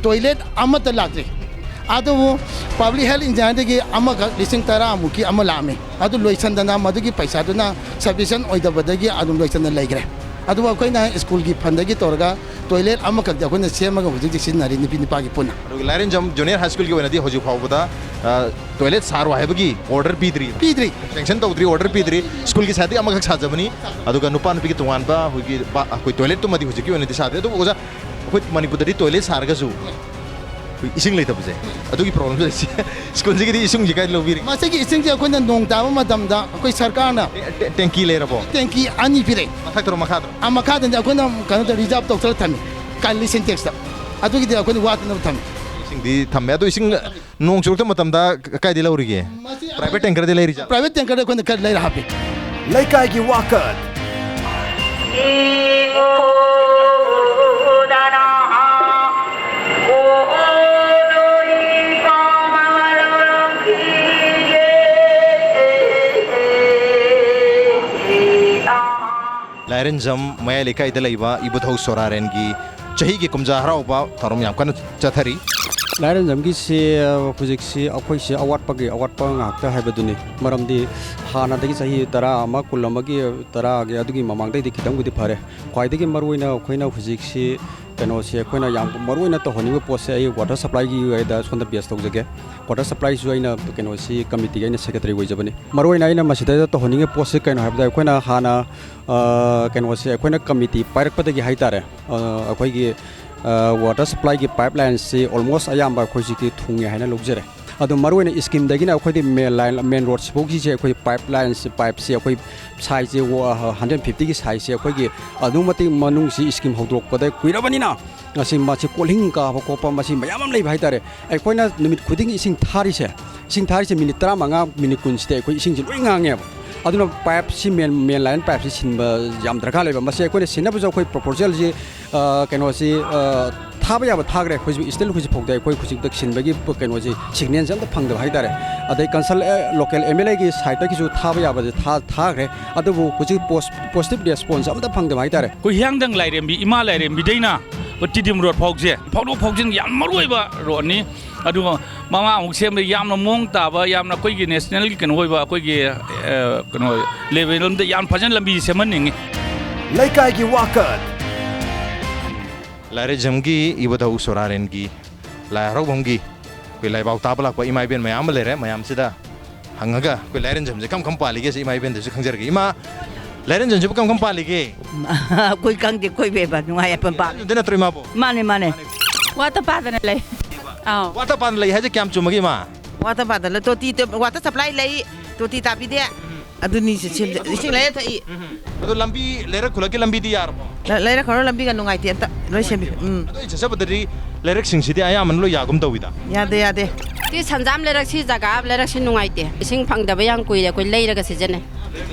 ꯇꯣꯏꯂꯦꯠ ꯑꯃꯠꯇ ꯂꯥꯛꯇ꯭ꯔꯤ꯫ ꯑꯗꯨꯕꯨ ꯄꯕ꯭ꯂꯤꯛ ꯍꯦꯜꯊ ꯏꯟꯖꯤꯅꯤꯌꯥꯔꯗꯒꯤ ꯑꯃꯈꯛ ꯂꯤꯁꯤꯡ ꯇꯔꯥꯃꯨꯛꯀꯤ ꯑꯃ ꯂꯥꯛꯑꯝꯃꯤ, ꯑꯗꯨ ꯂꯣꯏꯁꯟꯗꯅ ꯃꯗꯨꯒꯤ ꯄꯩꯁꯥꯗꯨꯅ ꯁꯐꯤꯁꯦꯟ ꯑꯣꯏꯗꯕꯗꯒꯤ ꯑꯗꯨꯝ ꯂꯣꯏꯁꯟꯅ ꯂꯩꯈ꯭ꯔꯦ꯫ ꯑꯗꯨꯕꯨ ꯑꯩꯈꯣꯏꯅ ꯁ꯭ꯀꯨꯜꯒꯤ ꯐꯟꯗꯒꯤ ꯇꯧꯔꯒ ꯇꯣꯏꯂꯦꯠ ꯑꯃꯈꯛꯇꯤ ꯑꯩꯈꯣꯏꯅ ꯁꯦꯝꯃꯒ ꯍꯧꯖꯤꯛ ꯍꯧꯖꯤꯛ ꯁꯤꯖꯤꯟꯅꯔꯤ, ꯅꯨꯄꯤ ꯅꯨꯄꯥꯒꯤ ꯄꯨꯟꯅ꯫ ꯑꯗꯨꯒ ꯂꯥꯏꯔꯦꯟꯖꯝ ꯖꯨꯅꯤꯌꯔ ꯍꯥꯏ ꯁ꯭ꯀꯨꯜꯒꯤ ꯑꯣꯏꯅꯗꯤ ꯍꯧꯖꯤꯛ ꯐꯥꯎꯕꯗ, ꯑ, ꯇꯣꯏꯂꯦꯠ ꯁꯥꯔꯣ ꯍꯥꯏꯕꯒꯤ ꯑꯣꯔꯗꯔ ꯄꯤꯗ꯭ꯔꯤ? ꯄꯤꯗ꯭ꯔꯤ꯫ ꯁꯦꯡꯁꯟ ꯇꯧꯗ꯭ꯔꯤ, ꯑꯣꯔꯗꯔ ꯄꯤꯗ꯭ꯔꯤ꯫ ꯁ꯭ꯀꯨꯜꯒꯤ ꯁꯥꯏꯠꯇꯒꯤ ꯑꯃꯈꯛ ꯁꯥꯖꯕꯅꯤ, ꯑꯗꯨꯒ ꯅꯨꯄꯥ ꯅꯨꯄꯤꯒꯤ ꯇꯣꯉꯥꯟꯕ ꯑꯩꯈꯣꯏꯒꯤ ꯕꯥ-, ꯑꯩꯈꯣꯏ ꯇꯣꯏꯂꯦꯠꯇꯨꯃꯗꯤ ꯍꯧꯖꯤꯛꯀꯤ ꯑꯣꯏꯅꯗꯤ ꯁꯥꯗ꯭ꯔꯤ꯫ ꯑꯗꯨꯕꯨ ꯑꯣꯖꯥ, ꯑꯩꯈꯣꯏ ꯃꯅꯤꯄꯨꯔꯗꯗꯤ ꯇꯣꯏꯂꯦꯠ ꯁꯥꯔꯒꯁꯨ ꯑꯩꯈꯣꯏ ꯏꯁꯤꯡ ꯂꯩꯇꯕꯁꯦ, ꯑꯗꯨꯒꯤ ꯄ꯭ꯔꯣꯕ꯭ꯂꯦꯝꯁꯦ ꯂꯩꯁꯦ꯫ ꯁ꯭ꯀꯨꯜꯁꯤꯒꯤꯗꯤ ꯏꯁꯤꯡꯁꯤ ꯀꯥꯏꯗ ꯂꯧꯕꯤꯔꯤ? ꯃꯁꯤꯒꯤ ꯏꯁꯤꯡꯁꯦ ꯑꯩꯈꯣꯏꯅ ꯅꯣꯡ ꯇꯥꯕ ꯃꯇꯝꯗ ꯑꯩꯈꯣꯏ ꯁꯔꯀꯥꯔꯅ ꯇꯦ-, ꯇꯦꯡꯀꯤ ꯂꯩꯔꯕꯣ? ꯇꯦꯡꯀꯤ ꯑꯅꯤ ꯄꯤꯔꯛꯏ꯫ ꯃꯊꯛꯇꯔꯣ, ꯃꯈꯥꯗꯔꯣ? ꯑ, ꯃꯈꯥꯗꯗꯤ ꯑꯩꯈꯣꯏꯅ ꯀꯩꯅꯣ ꯇꯧ, ꯔꯤꯖꯥꯕ ꯇꯧꯁꯜꯂ ꯊꯝꯃꯤ, ꯀꯥꯂꯤ ꯁꯤꯟꯇꯦꯛꯁꯇ꯫ ꯑꯗꯨꯒꯤꯗꯤ ꯑꯩꯈꯣꯏꯅ ꯋꯥꯠꯇꯅꯕ ꯊꯝꯃꯤ꯫ ꯏꯁꯤꯡꯗꯤ ꯊꯝꯃꯦ, ꯑꯗꯣ ꯏꯁꯤꯡ ꯅꯣꯡ ꯆꯨꯔꯛꯇ ꯃꯇꯝꯗ ꯀꯥꯏꯗ ꯂꯧꯔꯤꯒꯦ? ꯃꯁꯤ ꯄ꯭ꯔꯥꯏꯚꯦꯠ ꯇꯦꯡꯀꯔꯗꯤ ꯂꯩꯔꯤꯖꯥꯠ? ꯄ꯭ꯔꯥꯏꯚꯦꯠ ꯇꯦꯡꯀꯔꯗ ꯑꯩꯈꯣꯏꯅ ꯈꯔ ꯂꯩꯔ ꯍꯥꯞꯄꯤ꯫ ꯂꯩꯀꯥꯏꯒꯤ ꯋꯥꯀꯠ꯫ ꯂꯥꯏꯔꯦꯟꯖꯝ ꯃꯌꯥꯏ ꯂꯩꯀꯥꯏꯗ ꯂꯩꯕ ꯏꯕꯨꯙꯧ ꯁꯣꯔꯥꯔꯦꯟꯒꯤ ꯆꯍꯤꯒꯤ ꯀꯨꯝꯖꯥ ꯍꯔꯥꯎꯕ ꯊꯧꯔꯝ ꯌꯥꯝ ꯀꯟꯅ ꯆꯠꯊꯔꯤ꯫ ꯂꯥꯏꯔꯦꯟꯖꯝꯒꯤꯁꯤ, ꯑ, ꯍꯧꯖꯤꯛꯁꯤ ꯑꯩꯈꯣꯏꯁꯤ ꯑꯋꯥꯠꯄꯒꯤ ꯑꯋꯥꯠꯄ ꯉꯥꯛꯇ ꯍꯥꯏꯕꯗꯨꯅꯤ꯫ ꯃꯔꯝꯗꯤ ꯍꯥꯟꯅꯗꯒꯤ ꯆꯍꯤ ꯇꯔꯥ ꯑꯃ, ꯀꯨꯟ ꯑꯃꯒꯤ, ꯇꯔꯥꯒꯤ ꯑꯗꯨꯒꯤ ꯃꯃꯥꯡꯗꯩꯗꯤ ꯈꯤꯇꯪꯕꯨꯗꯤ ꯐꯔꯦ꯫ ꯈ꯭ꯋꯥꯏꯗꯒꯤ ꯃꯔꯨꯑꯣꯏꯅ ꯑꯩꯈꯣꯏꯅ ꯍꯧꯖꯤꯛꯁꯤ ꯀꯩꯅꯣꯁꯤ, ꯑꯩꯈꯣꯏꯅ ꯌꯥꯝ ꯃꯔꯨꯑꯣꯏꯅ ꯇꯧꯍꯟꯅꯤꯡꯕ ꯄꯣꯠꯁꯦ, ꯑꯩ ꯋꯥꯇꯔ ꯁꯄ꯭ꯂꯥꯏꯒꯤ ꯑꯣꯏꯗ ꯁꯣꯝꯗ ꯕꯦꯁ ꯇꯧꯖꯒꯦ꯫ ꯋꯥꯇꯔ ꯁꯄ꯭ꯂꯥꯏꯁꯨ ꯑꯩꯅ ꯀꯩꯅꯣꯁꯤ ꯀꯃꯤꯇꯤꯒꯤ ꯑꯩꯅ ꯁꯦꯀ꯭ꯔꯦꯇꯔꯤ ꯑꯣꯏꯖꯕꯅꯤ꯫ ꯃꯔꯨꯑꯣꯏꯅ ꯑꯩꯅ ꯃꯁꯤꯗꯩꯗ ꯇꯧꯍꯟꯅꯤꯡꯉꯤꯕ ꯄꯣꯠꯁꯤ ꯀꯩꯅꯣ ꯍꯥꯏꯕꯗ, ꯑꯩꯈꯣꯏꯅ ꯍꯥꯟꯅ, ꯑ, ꯀꯩꯅꯣꯁꯦ, ꯑꯩꯈꯣꯏꯅ ꯀꯃꯤꯇꯤ ꯄꯥꯏꯔꯛꯄꯗꯒꯤ ꯍꯥꯏꯇꯥꯔꯦ, ꯑ, ꯑꯩꯈꯣꯏꯒꯤ, ꯑ, ꯋꯥꯇꯔ ꯁꯄ꯭ꯂꯥꯏꯒꯤ ꯄꯥꯏꯞ ꯂꯥꯏꯟꯁꯤ almost ꯑꯌꯥꯝꯕ ꯑꯩꯈꯣꯏ ꯍꯧꯖꯤꯛꯇꯤ ꯊꯨꯡꯉꯦ ꯍꯥꯏꯅ ꯂꯧꯖꯔꯦ꯫ ꯑꯗꯣ ꯃꯔꯨꯑꯣꯏꯅ ꯁ꯭ꯀꯤꯝꯗꯒꯤꯅ ꯑꯩꯈꯣꯏꯗꯤ ꯃꯦꯟ ꯂꯥꯏꯟ, ꯃꯦꯟ ꯔꯣꯗꯁꯤꯐꯥꯎꯒꯤꯁꯦ ꯑꯩꯈꯣꯏ ꯄꯥꯏꯞ ꯂꯥꯏꯟꯁꯤ, ꯄꯥꯏꯞꯁꯤ ꯑꯩꯈꯣꯏ ꯁꯥꯏꯖꯁꯦ ꯋꯥ-, ꯍꯟꯗ꯭ꯔꯦꯠ ꯐꯤꯐꯇꯤꯒꯤ ꯁꯥꯏꯖꯁꯦ ꯑꯩꯈꯣꯏꯒꯤ ꯑꯗꯨꯛ ꯃꯇꯤꯛ ꯃꯅꯨꯡꯁꯤ ꯁ꯭ꯀꯤꯝ ꯍꯧꯗꯣꯔꯛꯄꯗ ꯀꯨꯏꯔꯕꯅꯤꯅ ꯉꯁꯤ ꯃꯁꯤ ꯀꯣꯜꯍꯤꯡ ꯀꯥꯕ ꯈꯣꯠꯄ ꯃꯁꯤ ꯃꯌꯥꯝ ꯑꯃ ꯂꯩꯕ ꯍꯥꯏꯇꯥꯔꯦ꯫ ꯑꯩꯈꯣꯏꯅ ꯅꯨꯃꯤꯠ ꯈꯨꯗꯤꯡꯒꯤ ꯏꯁꯤꯡ ꯊꯥꯔꯤꯁꯦ, ꯏꯁꯤꯡ ꯊꯥꯔꯤꯁꯦ ꯃꯤꯅꯤꯠ ꯇꯔꯥꯃꯉꯥ, ꯃꯤꯅꯤꯠ ꯀꯨꯟꯁꯤꯗ ꯑꯩꯈꯣꯏ ꯏꯁꯤꯡꯁꯦ ꯂꯣꯏ ꯉꯥꯡꯉꯦꯕ꯫ ꯑꯗꯨꯅ ꯄꯥꯏꯞꯁꯤ, ꯃꯦꯟ, ꯃꯦꯟ ꯂꯥꯏꯟ ꯄꯥꯏꯞꯁꯤ ꯁꯤꯟꯕ ꯌꯥꯝ ꯗꯔꯀꯥꯔ ꯂꯩꯕ꯫ ꯃꯁꯤ ꯑꯩꯈꯣꯏꯅ ꯁꯤꯟꯅꯕꯁꯨ ꯑꯩꯈꯣꯏ ꯄ꯭ꯔꯣꯄꯣꯖꯦꯜꯁꯤ, ꯑ, ꯀꯩꯅꯣꯁꯤ, ꯑ, ꯊꯥꯕ ꯌꯥꯕ ꯊꯥꯈ꯭ꯔꯦ꯫ ꯑꯩꯈꯣꯏꯁꯨ still ꯍꯧꯖꯤꯛ ꯐꯥꯎꯗ ꯑꯩꯈꯣꯏ ꯍꯧꯖꯤꯛꯇ ꯁꯤꯟꯕꯒꯤ ꯀꯩꯅꯣꯁꯤ ꯁꯤꯒꯅꯦꯜꯁꯦ ꯑꯝꯇ ꯐꯪꯗꯕ ꯍꯥꯏꯇꯥꯔꯦ꯫ ꯑꯗꯩ ꯀꯟꯁꯜ-, ꯑꯦ, ꯂꯣꯀꯦꯜ ꯑꯦꯝ ꯑꯦꯜ ꯑꯦꯒꯤ ꯁꯥꯏꯠꯇꯒꯤꯁꯨ ꯊꯥꯕ ꯌꯥꯕꯁꯦ ꯊꯥ-, ꯊꯥꯈ꯭ꯔꯦ꯫ ꯑꯗꯨꯕꯨ ꯍꯧꯖꯤꯛ ꯄꯣꯁ-, ꯄꯣꯖꯤꯇꯤꯚ ꯔꯦꯁꯄꯣꯟꯁ ꯑꯝꯇ ꯐꯪꯗꯕ ꯍꯥꯏꯇꯥꯔꯦ꯫ ꯑꯩꯈꯣꯏ ꯍꯤꯌꯥꯡꯊꯥꯡ ꯂꯥꯏꯔꯦꯝꯕꯤ, ꯏꯃꯥ ꯂꯥꯏꯔꯦꯝꯕꯤꯗꯩꯅ ꯇꯤꯗꯤꯝ ꯔꯣꯗ ꯐꯥꯎꯁꯦ ꯐꯥꯎꯗꯣꯛ ꯐꯥꯎꯖꯤꯟ ꯌꯥꯝ ꯃꯔꯨ ꯑꯣꯏꯕ ꯔꯣꯗꯅꯤ꯫ ꯑꯗꯨꯒ ꯃꯃꯥ ꯑꯃꯨꯛ ꯁꯦꯝꯕꯗ ꯌꯥꯝꯅ ꯃꯑꯣꯡ ꯇꯥꯕ, ꯌꯥꯝꯅ ꯑꯩꯈꯣꯏꯒꯤ ꯅꯦꯁꯅꯦꯜꯒꯤ ꯀꯩꯅꯣ ꯑꯣꯏꯕ, ꯑꯩꯈꯣꯏꯒꯤ, ꯑ, ꯀꯩꯅꯣ ꯂꯦꯚꯦꯜ ꯑꯃꯗ ꯌꯥꯝ ꯐꯖꯅ ꯂꯝꯕꯤ ꯁꯦꯝꯍꯟꯅꯤꯡꯉꯤ꯫ ꯂꯩꯀꯥꯏꯒꯤ ꯋꯥꯀꯠ꯫ ꯂꯥꯏꯔꯦꯖꯝꯒꯤ ꯏꯕꯨꯙꯧ ꯁꯣꯔꯥꯔꯦꯟꯒꯤ ꯂꯥꯏ ꯍꯔꯥꯎꯐꯝꯒꯤ ꯑꯩꯈꯣꯏ ꯂꯥꯏꯕꯥꯎ ꯇꯥꯕ ꯂꯥꯛꯄ ꯏꯃꯥ ꯏꯕꯦꯟ ꯃꯌꯥꯝ ꯑꯃ ꯂꯩꯔꯦ꯫ ꯃꯌꯥꯝꯁꯤꯗ ꯍꯪꯉꯒ ꯑꯩꯈꯣꯏ ꯂꯥꯏꯔꯦꯟꯖꯝꯁꯦ ꯀꯔꯝ ꯀꯔꯝ ꯄꯥꯜꯂꯤꯒꯦ ꯁꯤ ꯏꯃꯥ ꯏꯕꯦꯟꯗꯁꯨ ꯈꯪꯖꯔꯒꯦ꯫ ꯏꯃꯥ, ꯂꯥꯏꯔꯦꯟꯖꯝꯁꯤꯕꯨ ꯀꯔꯝ ꯀꯔꯝ ꯄꯥꯜꯂꯤꯒꯦ? ꯑꯩꯈꯣꯏ ꯈꯪꯗꯦ, ꯑꯩꯈꯣꯏ ꯕꯦꯕ ꯅꯨꯡꯉꯥꯏ ꯌꯥꯏꯐꯝ ꯄꯥꯜꯂꯤ꯫ ꯂꯥꯏꯔꯦꯟꯖꯝꯗꯤ ꯅꯠꯇ꯭ꯔꯣ ꯏꯃꯥꯕꯨ? ꯃꯥꯅꯦ, ꯃꯥꯅꯦ꯫ ꯋꯥꯇ ꯄꯥꯗꯅ ꯂꯩ꯫ ꯑꯥꯎ꯫ ꯋꯥꯇ ꯄꯥꯗꯅ ꯂꯩ ꯍꯥꯏꯁꯦ ꯀꯌꯥꯝ ꯆꯨꯝꯃꯒꯦ ꯏꯃꯥ? ꯋꯥꯇ ꯄꯥꯗꯅ ꯇꯣꯇꯤ, ꯋꯥꯇꯔ ꯁꯄ꯭ꯂꯥꯏ ꯂꯩ, ꯇꯣꯇꯤ ꯇꯥꯕꯤꯗꯦ꯫ ꯑꯗꯨꯅꯤ ꯁꯦ-, ꯁꯦꯝꯖ-, ꯏꯁꯤꯡ ꯂꯩꯔ ꯊꯛꯏ꯫ ꯑꯗꯣ ꯂꯝꯕꯤ, ꯂꯩꯔꯛ ꯈꯨꯜꯂꯛꯀꯤ ꯂꯝꯕꯤꯗꯤ ꯌꯥꯔꯕꯣ? ꯂ-, ꯂꯩꯔꯛ ꯈꯨꯜꯂꯛ ꯂꯝꯕꯤꯒ ꯅꯨꯡꯉꯥꯏꯇꯦ ꯑꯝꯇ꯫ ꯂꯣꯏ ꯁꯦꯝꯕꯤ-, ꯎꯝ꯫ ꯑꯗꯣ ꯑꯩ ꯆꯠꯆꯕꯗꯗꯤ ꯂꯩꯔꯛꯁꯤꯡꯁꯤꯗꯤ ꯑꯌꯥꯝꯕꯅ ꯂꯣꯏ ꯌꯥꯒꯨꯝ ꯇꯧꯋꯤꯗ꯫ ꯌꯥꯗꯦ, ꯌꯥꯗꯦ꯫ ꯁꯤ ꯁꯟꯖꯥꯝ ꯂꯩꯔꯛꯁꯤ ꯖꯒꯥ ꯂꯩꯔꯛꯁꯤ ꯅꯨꯡꯉꯥꯏꯇꯦ꯫ ꯏꯁꯤꯡ ꯐꯪꯗꯕ ꯌꯥꯝ ꯀꯨꯏꯔꯦ꯫ ꯑꯩꯈꯣꯏ ꯂꯩꯔꯒ ꯁꯤꯖꯤꯟꯅꯩ꯫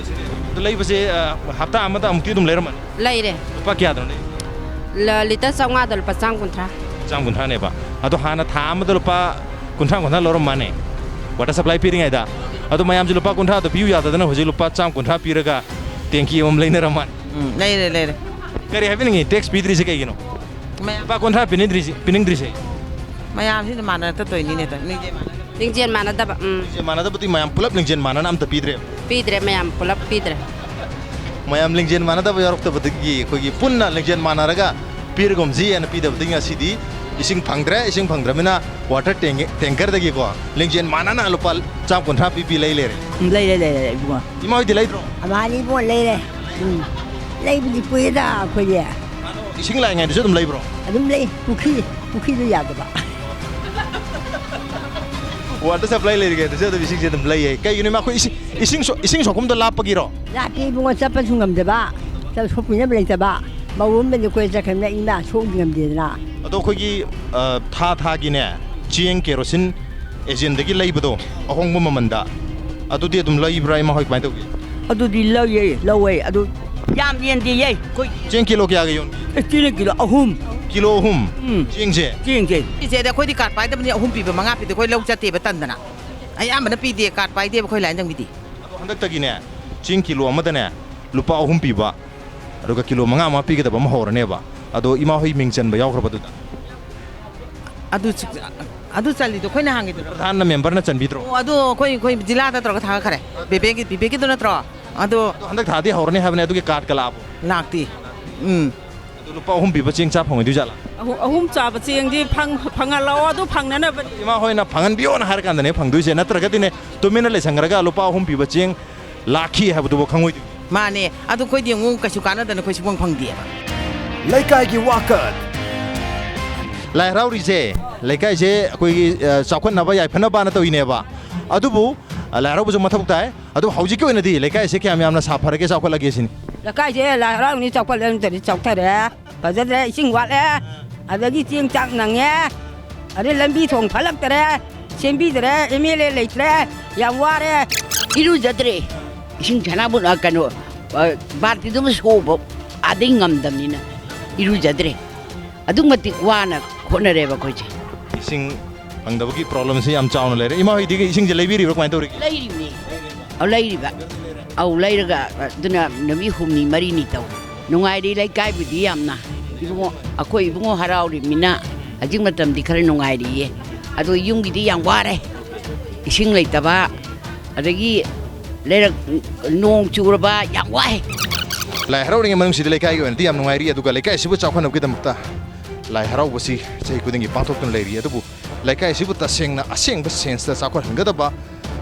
ꯑꯗꯣ ꯂꯩꯕꯁꯦ, ꯑ, ꯍꯞꯇꯥ ꯑꯃꯗ ꯑꯃꯨꯛꯇꯤ ꯑꯗꯨꯝ ꯂꯩꯔꯝꯃꯅꯤ? ꯂꯩꯔꯦ꯫ ꯂꯨꯄꯥ ꯀꯌꯥꯗꯅꯣ ꯂꯩ? ꯂ-, ꯂꯤꯇꯔ ꯆꯥꯝꯃꯉꯥꯗ ꯂꯨꯄꯥ ꯆꯥꯝꯃ ꯀꯨꯟꯊ꯭ꯔꯥ꯫ ꯆꯥꯝꯃ ꯀꯨꯟꯊ꯭ꯔꯥꯅꯦꯕ꯫ ꯑꯗꯣ ꯍꯥꯟꯅ ꯊꯥ ꯑꯃꯗ ꯂꯨꯄꯥ ꯀꯨꯟꯊ꯭ꯔꯥ, ꯀꯨꯟꯊ꯭ꯔꯥ ꯂꯧꯔꯝꯃꯥꯅꯦ, ꯋꯥꯇꯔ ꯁꯄ꯭ꯂꯥꯏ ꯄꯤꯔꯤꯉꯩꯗ꯫ ꯑꯗꯣ ꯃꯌꯥꯝꯁꯦ ꯂꯨꯄꯥ ꯀꯨꯟꯊ꯭ꯔꯥꯗꯣ ꯄꯤꯌꯨ ꯌꯥꯗꯗꯅ ꯍꯧꯖꯤꯛ ꯂꯨꯄꯥ ꯆꯥꯝꯃ ꯀꯨꯟꯊ꯭ꯔꯥ ꯄꯤꯔꯒ ꯇꯦꯡꯀꯤ ꯑꯃꯃꯝ ꯂꯩꯅꯔꯝꯃꯥꯅꯦ꯫ ꯎꯝ, ꯂꯩꯔꯦ, ꯂꯩꯔꯦ꯫ ꯀꯔꯤ ꯍꯥꯏꯕꯤꯅꯤꯡꯉꯤ? ꯇꯦꯛꯁ ꯄꯤꯗ꯭ꯔꯤꯁꯦ ꯀꯩꯒꯤꯅꯣ? ꯂꯨꯄꯥ ꯀꯨꯟꯊ꯭ꯔꯥ ꯄꯤꯅꯤꯡꯗ꯭ꯔꯤꯁꯤ, ꯄꯤꯅꯤꯡꯗ꯭ꯔꯤꯁꯦ? ꯃꯌꯥꯝꯁꯤꯅ ꯃꯥꯟꯅꯔꯛꯇ ꯇꯣꯏꯅꯤꯅꯦ꯫ ꯇꯧ- ꯅꯤꯡꯖꯦ ꯃꯥꯟꯅꯗ- ꯂꯤꯡꯖꯦꯜ ꯃꯥꯟꯅꯗꯕ꯫ ꯎꯝ꯫ ꯂꯤꯡꯖꯦꯜ ꯃꯥꯟꯅꯗꯕꯗꯤ ꯃꯌꯥꯝ ꯄꯨꯂꯞ ꯂꯤꯡꯖꯦꯜ ꯃꯥꯟꯅꯅ ꯑꯝꯇ ꯄꯤꯗ꯭ꯔꯦ꯫ ꯄꯤꯗ꯭ꯔꯦ, ꯃꯌꯥꯝ ꯄꯨꯂꯞ ꯄꯤꯗ꯭ꯔꯦ꯫ ꯃꯌꯥꯝ ꯂꯤꯡꯖꯦꯜ ꯃꯥꯟꯅꯗꯕ ꯌꯥꯎꯔꯛꯇꯕꯗꯒꯤ ꯑꯩꯈꯣꯏꯒꯤ ꯄꯨꯟꯅ ꯂꯤꯡꯖꯦꯜ ꯃꯥꯟꯅꯔꯒ ꯄꯤꯔꯒꯨꯝꯁꯤ ꯍꯥꯏꯅ ꯄꯤꯗꯕꯗꯒꯤ ꯉꯁꯤꯗꯤ ꯏꯁꯤꯡ ꯐꯪꯗ꯭ꯔꯦ꯫ ꯏꯁꯤꯡ ꯐꯪꯗ꯭ꯔꯕꯅꯤꯅ ꯋꯥꯇꯔ ꯇꯦꯡ- ꯇꯦꯡꯀꯔꯗꯒꯤꯀꯣ ꯂꯤꯡꯖꯦꯜ ꯃꯥꯟꯅꯅ ꯂꯨꯄꯥ ꯆꯥꯝ ꯀꯨꯟꯊ꯭ꯔꯥ ꯄꯤꯕꯤ ꯂꯩ ꯂꯩꯔꯦ꯫ ꯎꯝ, ꯂꯩꯔꯦ, ꯂꯩꯔꯦ, ꯂꯩꯔꯦ, ꯏꯕꯨꯡꯉꯣ꯫ ꯏꯃꯥ ꯍꯣꯏꯗꯤ ꯂꯩꯗ꯭ꯔꯣ? ꯑꯃꯥꯅꯤ ꯏꯕꯨꯡꯉꯣ, ꯂꯩꯔꯦ꯫ ꯎꯝ, ꯂꯩꯕꯨꯗꯤ ꯀꯨꯏꯔꯦꯗ ꯑꯩꯈꯣꯏꯗꯤ꯫ ꯏꯁꯤꯡ ꯂꯥꯛꯏꯉꯩꯗꯁꯨ ꯑꯗꯨꯝ ꯂꯩꯕ꯭ꯔꯣ? ꯑꯗꯨꯝ ꯂꯩ꯫ ꯄꯨꯈ꯭ꯔꯤ, ꯄꯨꯈ꯭ꯔꯤꯗꯨ ꯌꯥꯗꯕ꯫ ꯋꯥꯇꯔ ꯁꯄ꯭ꯂꯥꯏ ꯂꯩꯔꯤꯉꯩꯗꯁꯨ ꯑꯗꯨꯝ ꯏꯁꯤꯡꯁꯦ ꯑꯗꯨꯝ ꯂꯩꯌꯦ꯫ ꯀꯩꯒꯤꯅꯣ ꯏꯃꯥ? ꯑꯩꯈꯣꯏ ꯏꯁꯤꯡ, ꯏꯁꯤꯡ ꯁꯣ- ꯏꯁꯤꯡ ꯁꯣꯛꯐꯝꯗꯣ ꯂꯥꯞꯄꯒꯤꯔꯣ? ꯂꯥꯞꯄꯦ ꯏꯕꯨꯡꯉꯣ, ꯆꯠꯄꯁꯨ ꯉꯝꯗꯕ, ꯆꯠ- ꯁꯣꯛꯄꯤꯅꯕ ꯂꯩꯇꯕ꯫ ꯃꯧ ꯑꯃꯅ ꯀꯣꯏ ꯆꯠꯈ꯭ꯔꯕꯅꯤꯅ ꯏꯃꯥ ꯁꯣꯛꯗꯤ ꯉꯝꯗꯦꯗꯅ꯫ ꯑꯗꯣ ꯑꯩꯈꯣꯏꯒꯤ, ꯑ, ꯊꯥ ꯊꯥꯒꯤꯅꯦ ꯆꯦꯡ ꯀꯦꯔꯣꯁꯤꯟ ꯑꯦꯖꯦꯟꯗꯒꯤ ꯂꯩꯕꯗꯣ ꯑꯍꯣꯡꯕ ꯃꯃꯟꯗ, ꯑꯗꯨꯗꯤ ꯑꯗꯨꯝ ꯂꯩꯕ꯭ꯔꯥ ꯏꯃꯥ ꯍꯣꯏ? ꯀꯃꯥꯏꯅ ꯇꯧꯒꯦ? ꯑꯗꯨꯗꯤ ꯂꯧꯋꯦ, ꯂꯧꯋꯦ꯫ ꯑꯗꯨ ꯌꯥꯝ ꯌꯦꯟꯗꯦ, ꯑꯩꯈꯣꯏ꯫ ꯆꯦꯡ ꯀꯤꯂꯣ ꯀꯌꯥꯒ ꯌꯣꯟꯒꯦ? ꯑꯦ, ꯆꯦꯡ ꯀꯤꯂꯣ ꯑꯍꯨꯝ꯫ ꯀꯤꯂꯣ ꯑꯍꯨꯝ? ꯎꯝ꯫ ꯆꯦꯡꯁꯦ? ꯆꯦꯡꯁꯦ꯫ ꯏꯆꯦꯗꯤ ꯑꯩꯈꯣꯏꯗꯤ ꯀꯥꯔꯠ ꯄꯥꯏꯗꯕꯅꯤ, ꯑꯍꯨꯝ ꯄꯤꯕ, ꯃꯉꯥ ꯄꯤꯗ ꯑꯩꯈꯣꯏ ꯂꯧ ꯆꯠꯇꯦꯕ, ꯇꯟꯗꯅ꯫ ꯑꯌꯥꯝꯕꯅ ꯄꯤꯗꯦ, ꯀꯥꯔꯠ ꯄꯥꯏꯗꯦꯕ ꯑꯩꯈꯣꯏ ꯂꯥꯏꯌꯦꯡꯁꯪꯒꯤꯗꯤ꯫ ꯑꯗꯣ ꯍꯟꯗꯛꯇꯒꯤꯅꯦ ꯆꯦꯡ ꯀꯤꯂꯣ ꯑꯃꯗꯅꯦ ꯂꯨꯄꯥ ꯑꯍꯨꯝ ꯄꯤꯕ, ꯑꯗꯨꯒ ꯀꯤꯂꯣ ꯃꯉꯥ ꯃꯉꯥ ꯄꯤꯒꯗꯕ ꯑꯃ ꯍꯧꯔꯅꯦꯕ꯫ ꯑꯗꯣ ꯏꯃꯥ ꯍꯣꯏ ꯃꯤꯡ ꯆꯟꯕ ꯌꯥꯎꯈ꯭ꯔꯕ ꯑꯗꯨꯗ? ꯑꯗꯨ ꯆ- ꯑꯗꯨ ꯆꯜꯂꯤꯗꯣ ꯑꯩꯈꯣꯏꯅ ꯍꯥꯡꯉꯤꯗꯨꯔꯣ? ꯄ꯭ꯔꯙꯥꯟꯅ ꯃꯦꯝꯕꯔꯅ ꯆꯟꯕꯤꯗ꯭ꯔꯣ? ꯑꯣ, ꯑꯗꯨ ꯑꯩꯈꯣꯏ, ꯑꯩꯈꯣꯏ ꯖꯤꯂꯥꯗ ꯇꯧꯔꯒ ꯊꯥꯒꯠꯈ꯭ꯔꯦ꯫ ꯕꯤꯕꯦꯛꯀꯤ, ꯕꯤꯕꯦꯛꯀꯤꯗꯣ ꯅꯠꯇ꯭ꯔꯣ? ꯑꯗꯣ ꯑꯗꯣ ꯍꯟꯗꯛ ꯊꯥꯗꯤ ꯍꯧꯔꯅꯤ ꯍꯥꯏꯕꯅꯦ, ꯑꯗꯨꯒꯤ ꯀꯥꯔꯠꯀ ꯂꯥꯛꯑꯕꯣ? ꯂꯥꯛꯇꯦ꯫ ꯎꯝ꯫ ꯑꯗꯣ ꯂꯨꯄꯥ ꯑꯍꯨꯝ ꯄꯤꯕ ꯆꯦꯡ ꯆꯥ ꯐꯪꯉꯣꯏꯗꯣꯏ ꯖꯥꯠꯂꯥ? ꯑꯍꯨꯝ, ꯑꯍꯨꯝ ꯆꯥꯕ ꯆꯦꯡꯗꯤ ꯐꯪ-, ꯐꯪꯍꯜꯂꯛꯑꯣ, ꯑꯗꯨ ꯐꯪꯅꯅꯕꯅꯤ꯫ ꯏꯃꯥ ꯍꯣꯏꯅ ꯐꯪꯍꯟꯕꯤꯌꯣꯅ ꯍꯥꯏꯔ ꯀꯥꯟꯗꯅꯦ ꯐꯪꯗꯣꯏꯁꯦ, ꯅꯠꯇ꯭ꯔꯒꯗꯤꯅꯦ ꯇꯨꯃꯤꯟꯅ ꯂꯩꯁꯟꯈ꯭ꯔꯒ ꯂꯨꯄꯥ ꯑꯍꯨꯝ ꯄꯤꯕ ꯆꯦꯡ ꯂꯥꯛꯈꯤ ꯍꯥꯏꯕꯗꯨꯕꯨ ꯈꯪꯉꯣꯏꯗꯣꯏꯅꯤ꯫ ꯃꯥꯅꯦ꯫ ꯑꯗꯨ ꯑꯩꯈꯣꯏꯗꯤ ꯑꯃꯨꯛ ꯀꯩꯁꯨ ꯀꯥꯟꯅꯗꯅ ꯑꯩꯈꯣꯏ ꯁꯨꯡꯐꯪ ꯐꯪꯗꯦꯕ꯫ ꯂꯩꯀꯥꯏꯒꯤ ꯋꯥꯀꯠ꯫ ꯂꯥꯏ ꯍꯔꯥꯎꯔꯤꯁꯦ ꯂꯩꯀꯥꯏꯁꯦ ꯑꯩꯈꯣꯏꯒꯤ, ꯑ, ꯆꯥꯎꯈꯠꯅꯕ ꯌꯥꯏꯐꯅꯕꯅ ꯇꯧꯔꯤꯅꯦꯕ꯫ ꯑꯗꯨꯕꯨ, ꯑ, ꯂꯥꯏ ꯍꯔꯥꯎꯕꯁꯨ ꯃꯊꯧ ꯇꯥꯏ꯫ ꯑꯗꯨꯕꯨ ꯍꯧꯖꯤꯛꯀꯤ ꯑꯣꯏꯅꯗꯤ ꯂꯩꯀꯥꯏ ꯑꯁꯦ ꯀꯌꯥꯝ ꯌꯥꯝꯅ ꯁꯥꯐꯔꯒꯦ, ꯆꯥꯎꯈꯠꯂꯒꯦ ꯁꯤꯅꯤ? ꯂꯩꯀꯥꯏꯁꯦ ꯂꯥꯏ ꯍꯔꯥꯎꯅꯤ, ꯆꯥꯎꯈꯠꯂꯦ ꯅꯠꯇ꯭ꯔꯗꯤ ꯆꯥꯎꯊꯔꯦ꯫ ꯐꯖꯗ꯭ꯔꯦ, ꯏꯁꯤꯡ ꯋꯥꯠꯂꯦ, ꯑꯗꯒꯤ ꯆꯦꯡ ꯆꯥꯛ ꯅꯪꯉꯦ, ꯑꯗꯩ ꯂꯝꯕꯤ ꯊꯣꯡ ꯐꯠꯂꯛꯇꯔꯦ, ꯁꯦꯝꯕꯤꯗꯔꯦ, ꯑꯦꯝ ꯑꯦꯜ ꯑꯦ ꯂꯩꯇ꯭ꯔꯦ, ꯌꯥꯝ ꯋꯥꯔꯦ꯫ ꯏꯔꯨꯖꯗ꯭ꯔꯦ꯫ ꯏꯁꯤꯡ ꯁꯅꯥꯕꯨꯟ, ꯑ, ꯀꯩꯅꯣ, ꯑ, ꯕꯥꯜꯇꯤꯗꯨꯃ ꯁꯣꯛꯑꯕ ꯑꯥꯗꯩ ꯉꯝꯗꯕꯅꯤꯅ ꯏꯔꯨꯖꯗ꯭ꯔꯦ꯫ ꯑꯗꯨꯛ ꯃꯇꯤꯛ ꯋꯥꯅ ꯍꯣꯠꯅꯔꯦꯕ ꯑꯩꯈꯣꯏꯁꯦ꯫ ꯏꯁꯤꯡ ꯐꯪꯗꯕꯒꯤ ꯄ꯭ꯔꯣꯕ꯭ꯂꯦꯝꯁꯤ ꯌꯥꯝ ꯆꯥꯎꯅ ꯂꯩꯔꯦ꯫ ꯏꯃꯥ ꯍꯣꯏꯗꯤ ꯏꯁꯤꯡꯁꯦ ꯂꯩꯕꯤꯔꯤꯕ꯭ꯔꯥ, ꯀꯃꯥꯏꯅ ꯇꯧꯔꯤꯒꯦ? ꯂꯩꯔꯤꯕꯅꯤ꯫ ꯑꯧ, ꯂꯩꯔꯤꯕ꯫ ꯑꯧ, ꯂꯩꯔꯒ, ꯑꯗꯨꯅ ꯅꯨꯃꯤꯠ ꯍꯨꯝꯅꯤ ꯃꯔꯤꯅꯤ ꯇꯧꯔꯦ꯫ ꯅꯨꯡꯉꯥꯏꯔꯤ ꯂꯩꯀꯥꯏꯕꯨꯗꯤ ꯌꯥꯝꯅ꯫ ꯏꯕꯨꯡꯉꯣ, ꯑꯩꯈꯣꯏ ꯏꯕꯨꯡꯉꯣ ꯍꯔꯥꯎꯔꯤꯕꯅꯤꯅ ꯍꯧꯖꯤꯛ ꯃꯇꯝꯗꯤ ꯈꯔ ꯅꯨꯡꯉꯥꯏꯔꯤꯌꯦ꯫ ꯑꯗꯣ ꯌꯨꯝꯒꯤꯗꯤ ꯌꯥꯝ ꯋꯥꯔꯦ꯫ ꯏꯁꯤꯡ ꯂꯩꯇꯕ, ꯑꯗꯒꯤ ꯂꯩꯔꯛ ꯅꯣꯡ ꯆꯨꯔꯕ ꯌꯥꯝ ꯋꯥꯏ꯫ ꯂꯥꯏ ꯍꯔꯥꯎꯔꯤꯉꯩ ꯃꯅꯨꯡꯁꯤꯗ ꯂꯩꯀꯥꯏꯒꯤ ꯑꯣꯏꯅꯗꯤ ꯌꯥꯝ ꯅꯨꯡꯉꯥꯏꯔꯤ, ꯑꯗꯨꯒ ꯂꯩꯀꯥꯏ ꯑꯁꯤꯕꯨ ꯆꯥꯎꯈꯠꯅꯕꯒꯤꯗꯃꯛꯇ ꯂꯥꯏ ꯍꯔꯥꯎꯕꯁꯤ ꯆꯍꯤ ꯈꯨꯗꯤꯡꯒꯤ ꯄꯥꯡꯊꯣꯛꯇꯨꯅ ꯂꯩꯔꯤ꯫ ꯑꯗꯨꯕꯨ ꯂꯩꯀꯥꯏ ꯑꯁꯤꯕꯨ ꯇꯁꯦꯡꯅ ꯑꯁꯦꯡꯕ ꯁꯦꯟꯁꯇ ꯆꯥꯎꯈꯠꯍꯟꯒꯗꯕ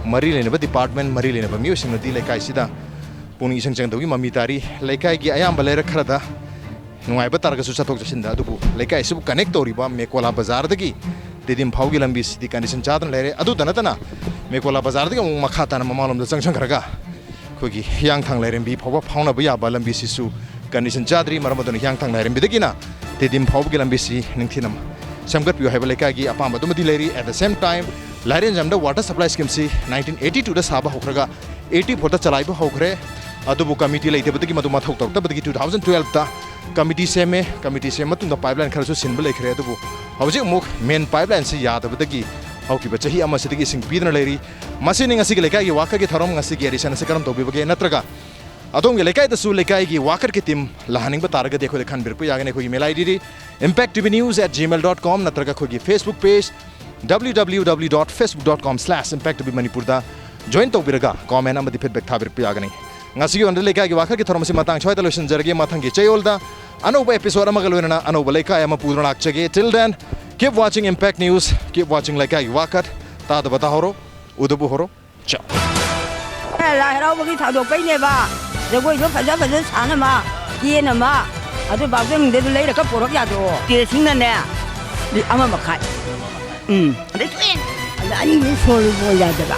ꯃꯔꯤ ꯂꯩꯅꯕ ꯗꯤꯄꯥꯔꯠꯃꯦꯟ, ꯃꯔꯤ ꯂꯩꯅꯕ ꯃꯤꯑꯣꯏꯁꯤꯡꯅꯗꯤ ꯂꯩꯀꯥꯏꯁꯤꯗ ꯄꯨꯛꯅꯤꯡ ꯏꯆꯪ ꯆꯪꯗꯕꯒꯤ ꯃꯃꯤ ꯇꯥꯔꯤ꯫ ꯂꯩꯀꯥꯏꯒꯤ ꯑꯌꯥꯝꯕ ꯂꯩꯔꯛ ꯈꯔꯗ ꯅꯨꯡꯉꯥꯏꯕ ꯇꯥꯔꯒꯁꯨ ꯆꯠꯊꯣꯛ ꯆꯠꯁꯤꯟꯗ, ꯑꯗꯨꯕꯨ ꯂꯩꯀꯥꯏ ꯑꯁꯤꯕꯨ ꯀꯅꯦꯛ ꯇꯧꯔꯤꯕ ꯃꯦꯀꯣꯂꯥ ꯕꯖꯥꯔꯗꯒꯤ ꯇꯦꯗꯤꯝ ꯐꯥꯎꯒꯤ ꯂꯝꯕꯤꯁꯤꯗꯤ ꯀꯟꯗꯤꯁꯟ ꯆꯥꯗꯅ ꯂꯩꯔꯦ꯫ ꯑꯗꯨꯇ ꯅꯠꯇꯅ ꯃꯦꯀꯣꯂꯥ ꯕꯖꯥꯔꯗꯒꯤ ꯑꯃꯨꯛ ꯃꯈꯥ ꯇꯥꯅ ꯃꯃꯥꯡꯂꯣꯝꯗ ꯆꯪꯁꯤꯟꯈ꯭ꯔꯒ ꯑꯩꯈꯣꯏꯒꯤ ꯍꯤꯌꯥꯡꯊꯥꯡ ꯂꯥꯏꯔꯦꯝꯕꯤ ꯐꯥꯎꯕ ꯐꯥꯎꯅꯕ ꯌꯥꯕ ꯂꯝꯕꯤꯁꯤꯁꯨ ꯀꯟꯗꯤꯁꯟ ꯆꯥꯗ꯭ꯔꯤ꯫ ꯃꯔꯝ ꯑꯗꯨꯅ ꯍꯤꯌꯥꯡꯊꯥꯡ ꯂꯥꯏꯔꯦꯝꯕꯤꯗꯒꯤꯅ ꯇꯦꯗꯤꯝ ꯐꯥꯎꯕꯒꯤ ꯂꯝꯕꯤꯁꯤ ꯅꯤꯡꯊꯤꯅ ꯁꯦꯝꯒꯠꯄꯤꯌꯨ ꯍꯥꯏꯕ ꯂꯩꯀꯥꯏꯒꯤ ꯑꯄꯥꯝꯕ ꯑꯗꯨꯃꯗꯤ ꯂꯩꯔꯤ꯫ At the same time, ꯂꯥꯏꯔꯦꯟꯖꯝꯗ water supply scheme ꯁꯤ nineteen eighty two ꯗ ꯁꯥꯕ ꯍꯧꯈ꯭ꯔꯒ eighty four ꯗ ꯆꯂꯥꯏꯕ ꯍꯧꯈ꯭ꯔꯦ꯫ ꯑꯗꯨꯕꯨ ꯀꯃꯤꯇꯤ ꯂꯩꯇꯕꯗꯒꯤ ꯃꯗꯨ ꯃꯊꯧ ꯇꯧꯔꯛꯇꯕꯗꯒꯤ two thousand twelve ꯇ ꯀꯃꯤꯇꯤ ꯁꯦꯝꯃꯦ꯫ ꯀꯃꯤꯇꯤ ꯁꯦꯝꯕ ꯃꯇꯨꯡꯗ pipeline ꯈꯔꯁꯨ ꯁꯤꯟꯕ ꯂꯩꯈ꯭ꯔꯦ꯫ ꯑꯗꯨꯕꯨ ꯍꯧꯖꯤꯛ ꯑꯃꯨꯛ main pipeline ꯁꯤ ꯌꯥꯗꯕꯗꯒꯤ ꯍꯧꯈꯤꯕ ꯆꯍꯤ ꯑꯃꯁꯤꯗꯒꯤ ꯏꯁꯤꯡ ꯄꯤꯗꯅ ꯂꯩꯔꯤ꯫ ꯃꯁꯤꯅꯤ ꯉꯁꯤꯒꯤ ꯂꯩꯀꯥꯏꯒꯤ ꯋꯥꯀꯠꯀꯤ ꯊꯧꯔꯝ꯫ ꯉꯁꯤꯒꯤ edition ꯑꯁꯤ ꯀꯔꯝ ꯇꯧꯕꯤꯕꯒꯦ? ꯅꯠꯇ꯭ꯔꯒ ꯑꯗꯣꯝꯒꯤ ꯂꯩꯀꯥꯏꯗꯁꯨ ꯂꯩꯀꯥꯏꯒꯤ ꯋꯥꯀꯠꯀꯤ team ꯂꯥꯛꯍꯟꯅꯤꯡꯕ ꯇꯥꯔꯒꯗꯤ ꯑꯩꯈꯣꯏꯗ ꯈꯟꯕꯤꯔꯛꯄ ꯌꯥꯒꯅꯤ꯫ ꯑꯩꯈꯣꯏꯒꯤ mail ID D impact T V news at gmail dot com ꯅꯠꯇ꯭ꯔꯒ ꯑꯩꯈꯣꯏꯒꯤ Facebook page W W W dot facebook dot com slash impact T V Manipur ꯗ join ꯇꯧꯕꯤꯔꯒ comment ꯑꯃꯗꯤ feedback ꯊꯥꯕꯤꯔꯛꯄ ꯌꯥꯒꯅꯤ꯫ ꯉꯁꯤꯒꯤ ꯑꯣꯏꯅꯗꯤ ꯂꯩꯀꯥꯏꯒꯤ ꯋꯥꯀꯠꯀꯤ ꯊꯧꯔꯝ ꯑꯁꯤ ꯃꯇꯥꯡ ꯁ꯭ꯋꯥꯏꯗ ꯂꯣꯏꯁꯤꯟꯖꯔꯒꯦ꯫ ꯃꯊꯪꯒꯤ ꯆꯌꯣꯜꯗ ꯑꯅꯧꯕ episode ꯑꯃꯒ ꯂꯣꯏꯅꯅ ꯑꯅꯧꯕ ꯂꯩꯀꯥꯏ ꯑꯃ ꯄꯨꯗꯨꯅ ꯂꯥꯛꯆꯒꯦ꯫ Till then, keep watching Impact News, keep watching ꯂꯩꯀꯥꯏꯒꯤ ꯋꯥꯀꯠ꯫ ꯇꯥꯗꯕ ꯇꯥꯍꯧꯔꯣ, ꯎꯗꯕ ꯎꯍꯧꯔꯣ꯫ Ciao. ꯑꯦ, ꯂꯥꯏ ꯍꯔꯥꯎꯕꯒꯤ ꯊꯥꯗꯣꯛꯄꯩꯅꯦꯕ꯫ ꯖꯒꯣꯏꯗꯣ ꯐꯖ ꯐꯖ ꯁꯥꯅꯕ, ꯀꯦꯅꯕ꯫ ꯑꯗꯨ ꯕꯥꯎꯗꯪꯗꯁꯨ ꯂꯩꯔꯒ ꯄꯣꯔꯛ ꯌꯥꯗ꯭ꯔꯣ? ꯀꯦꯁꯤꯡꯅꯅꯦ, ꯂꯤ-, ꯑꯃ ꯃꯈꯥꯏ꯫ ꯎꯝ꯫ ꯑꯗꯩ ꯇꯣꯛꯑꯦ꯫ ꯑꯗ ꯑꯅꯤꯗꯤ ꯁꯣꯜꯂꯨ ꯌꯥꯗꯕ꯫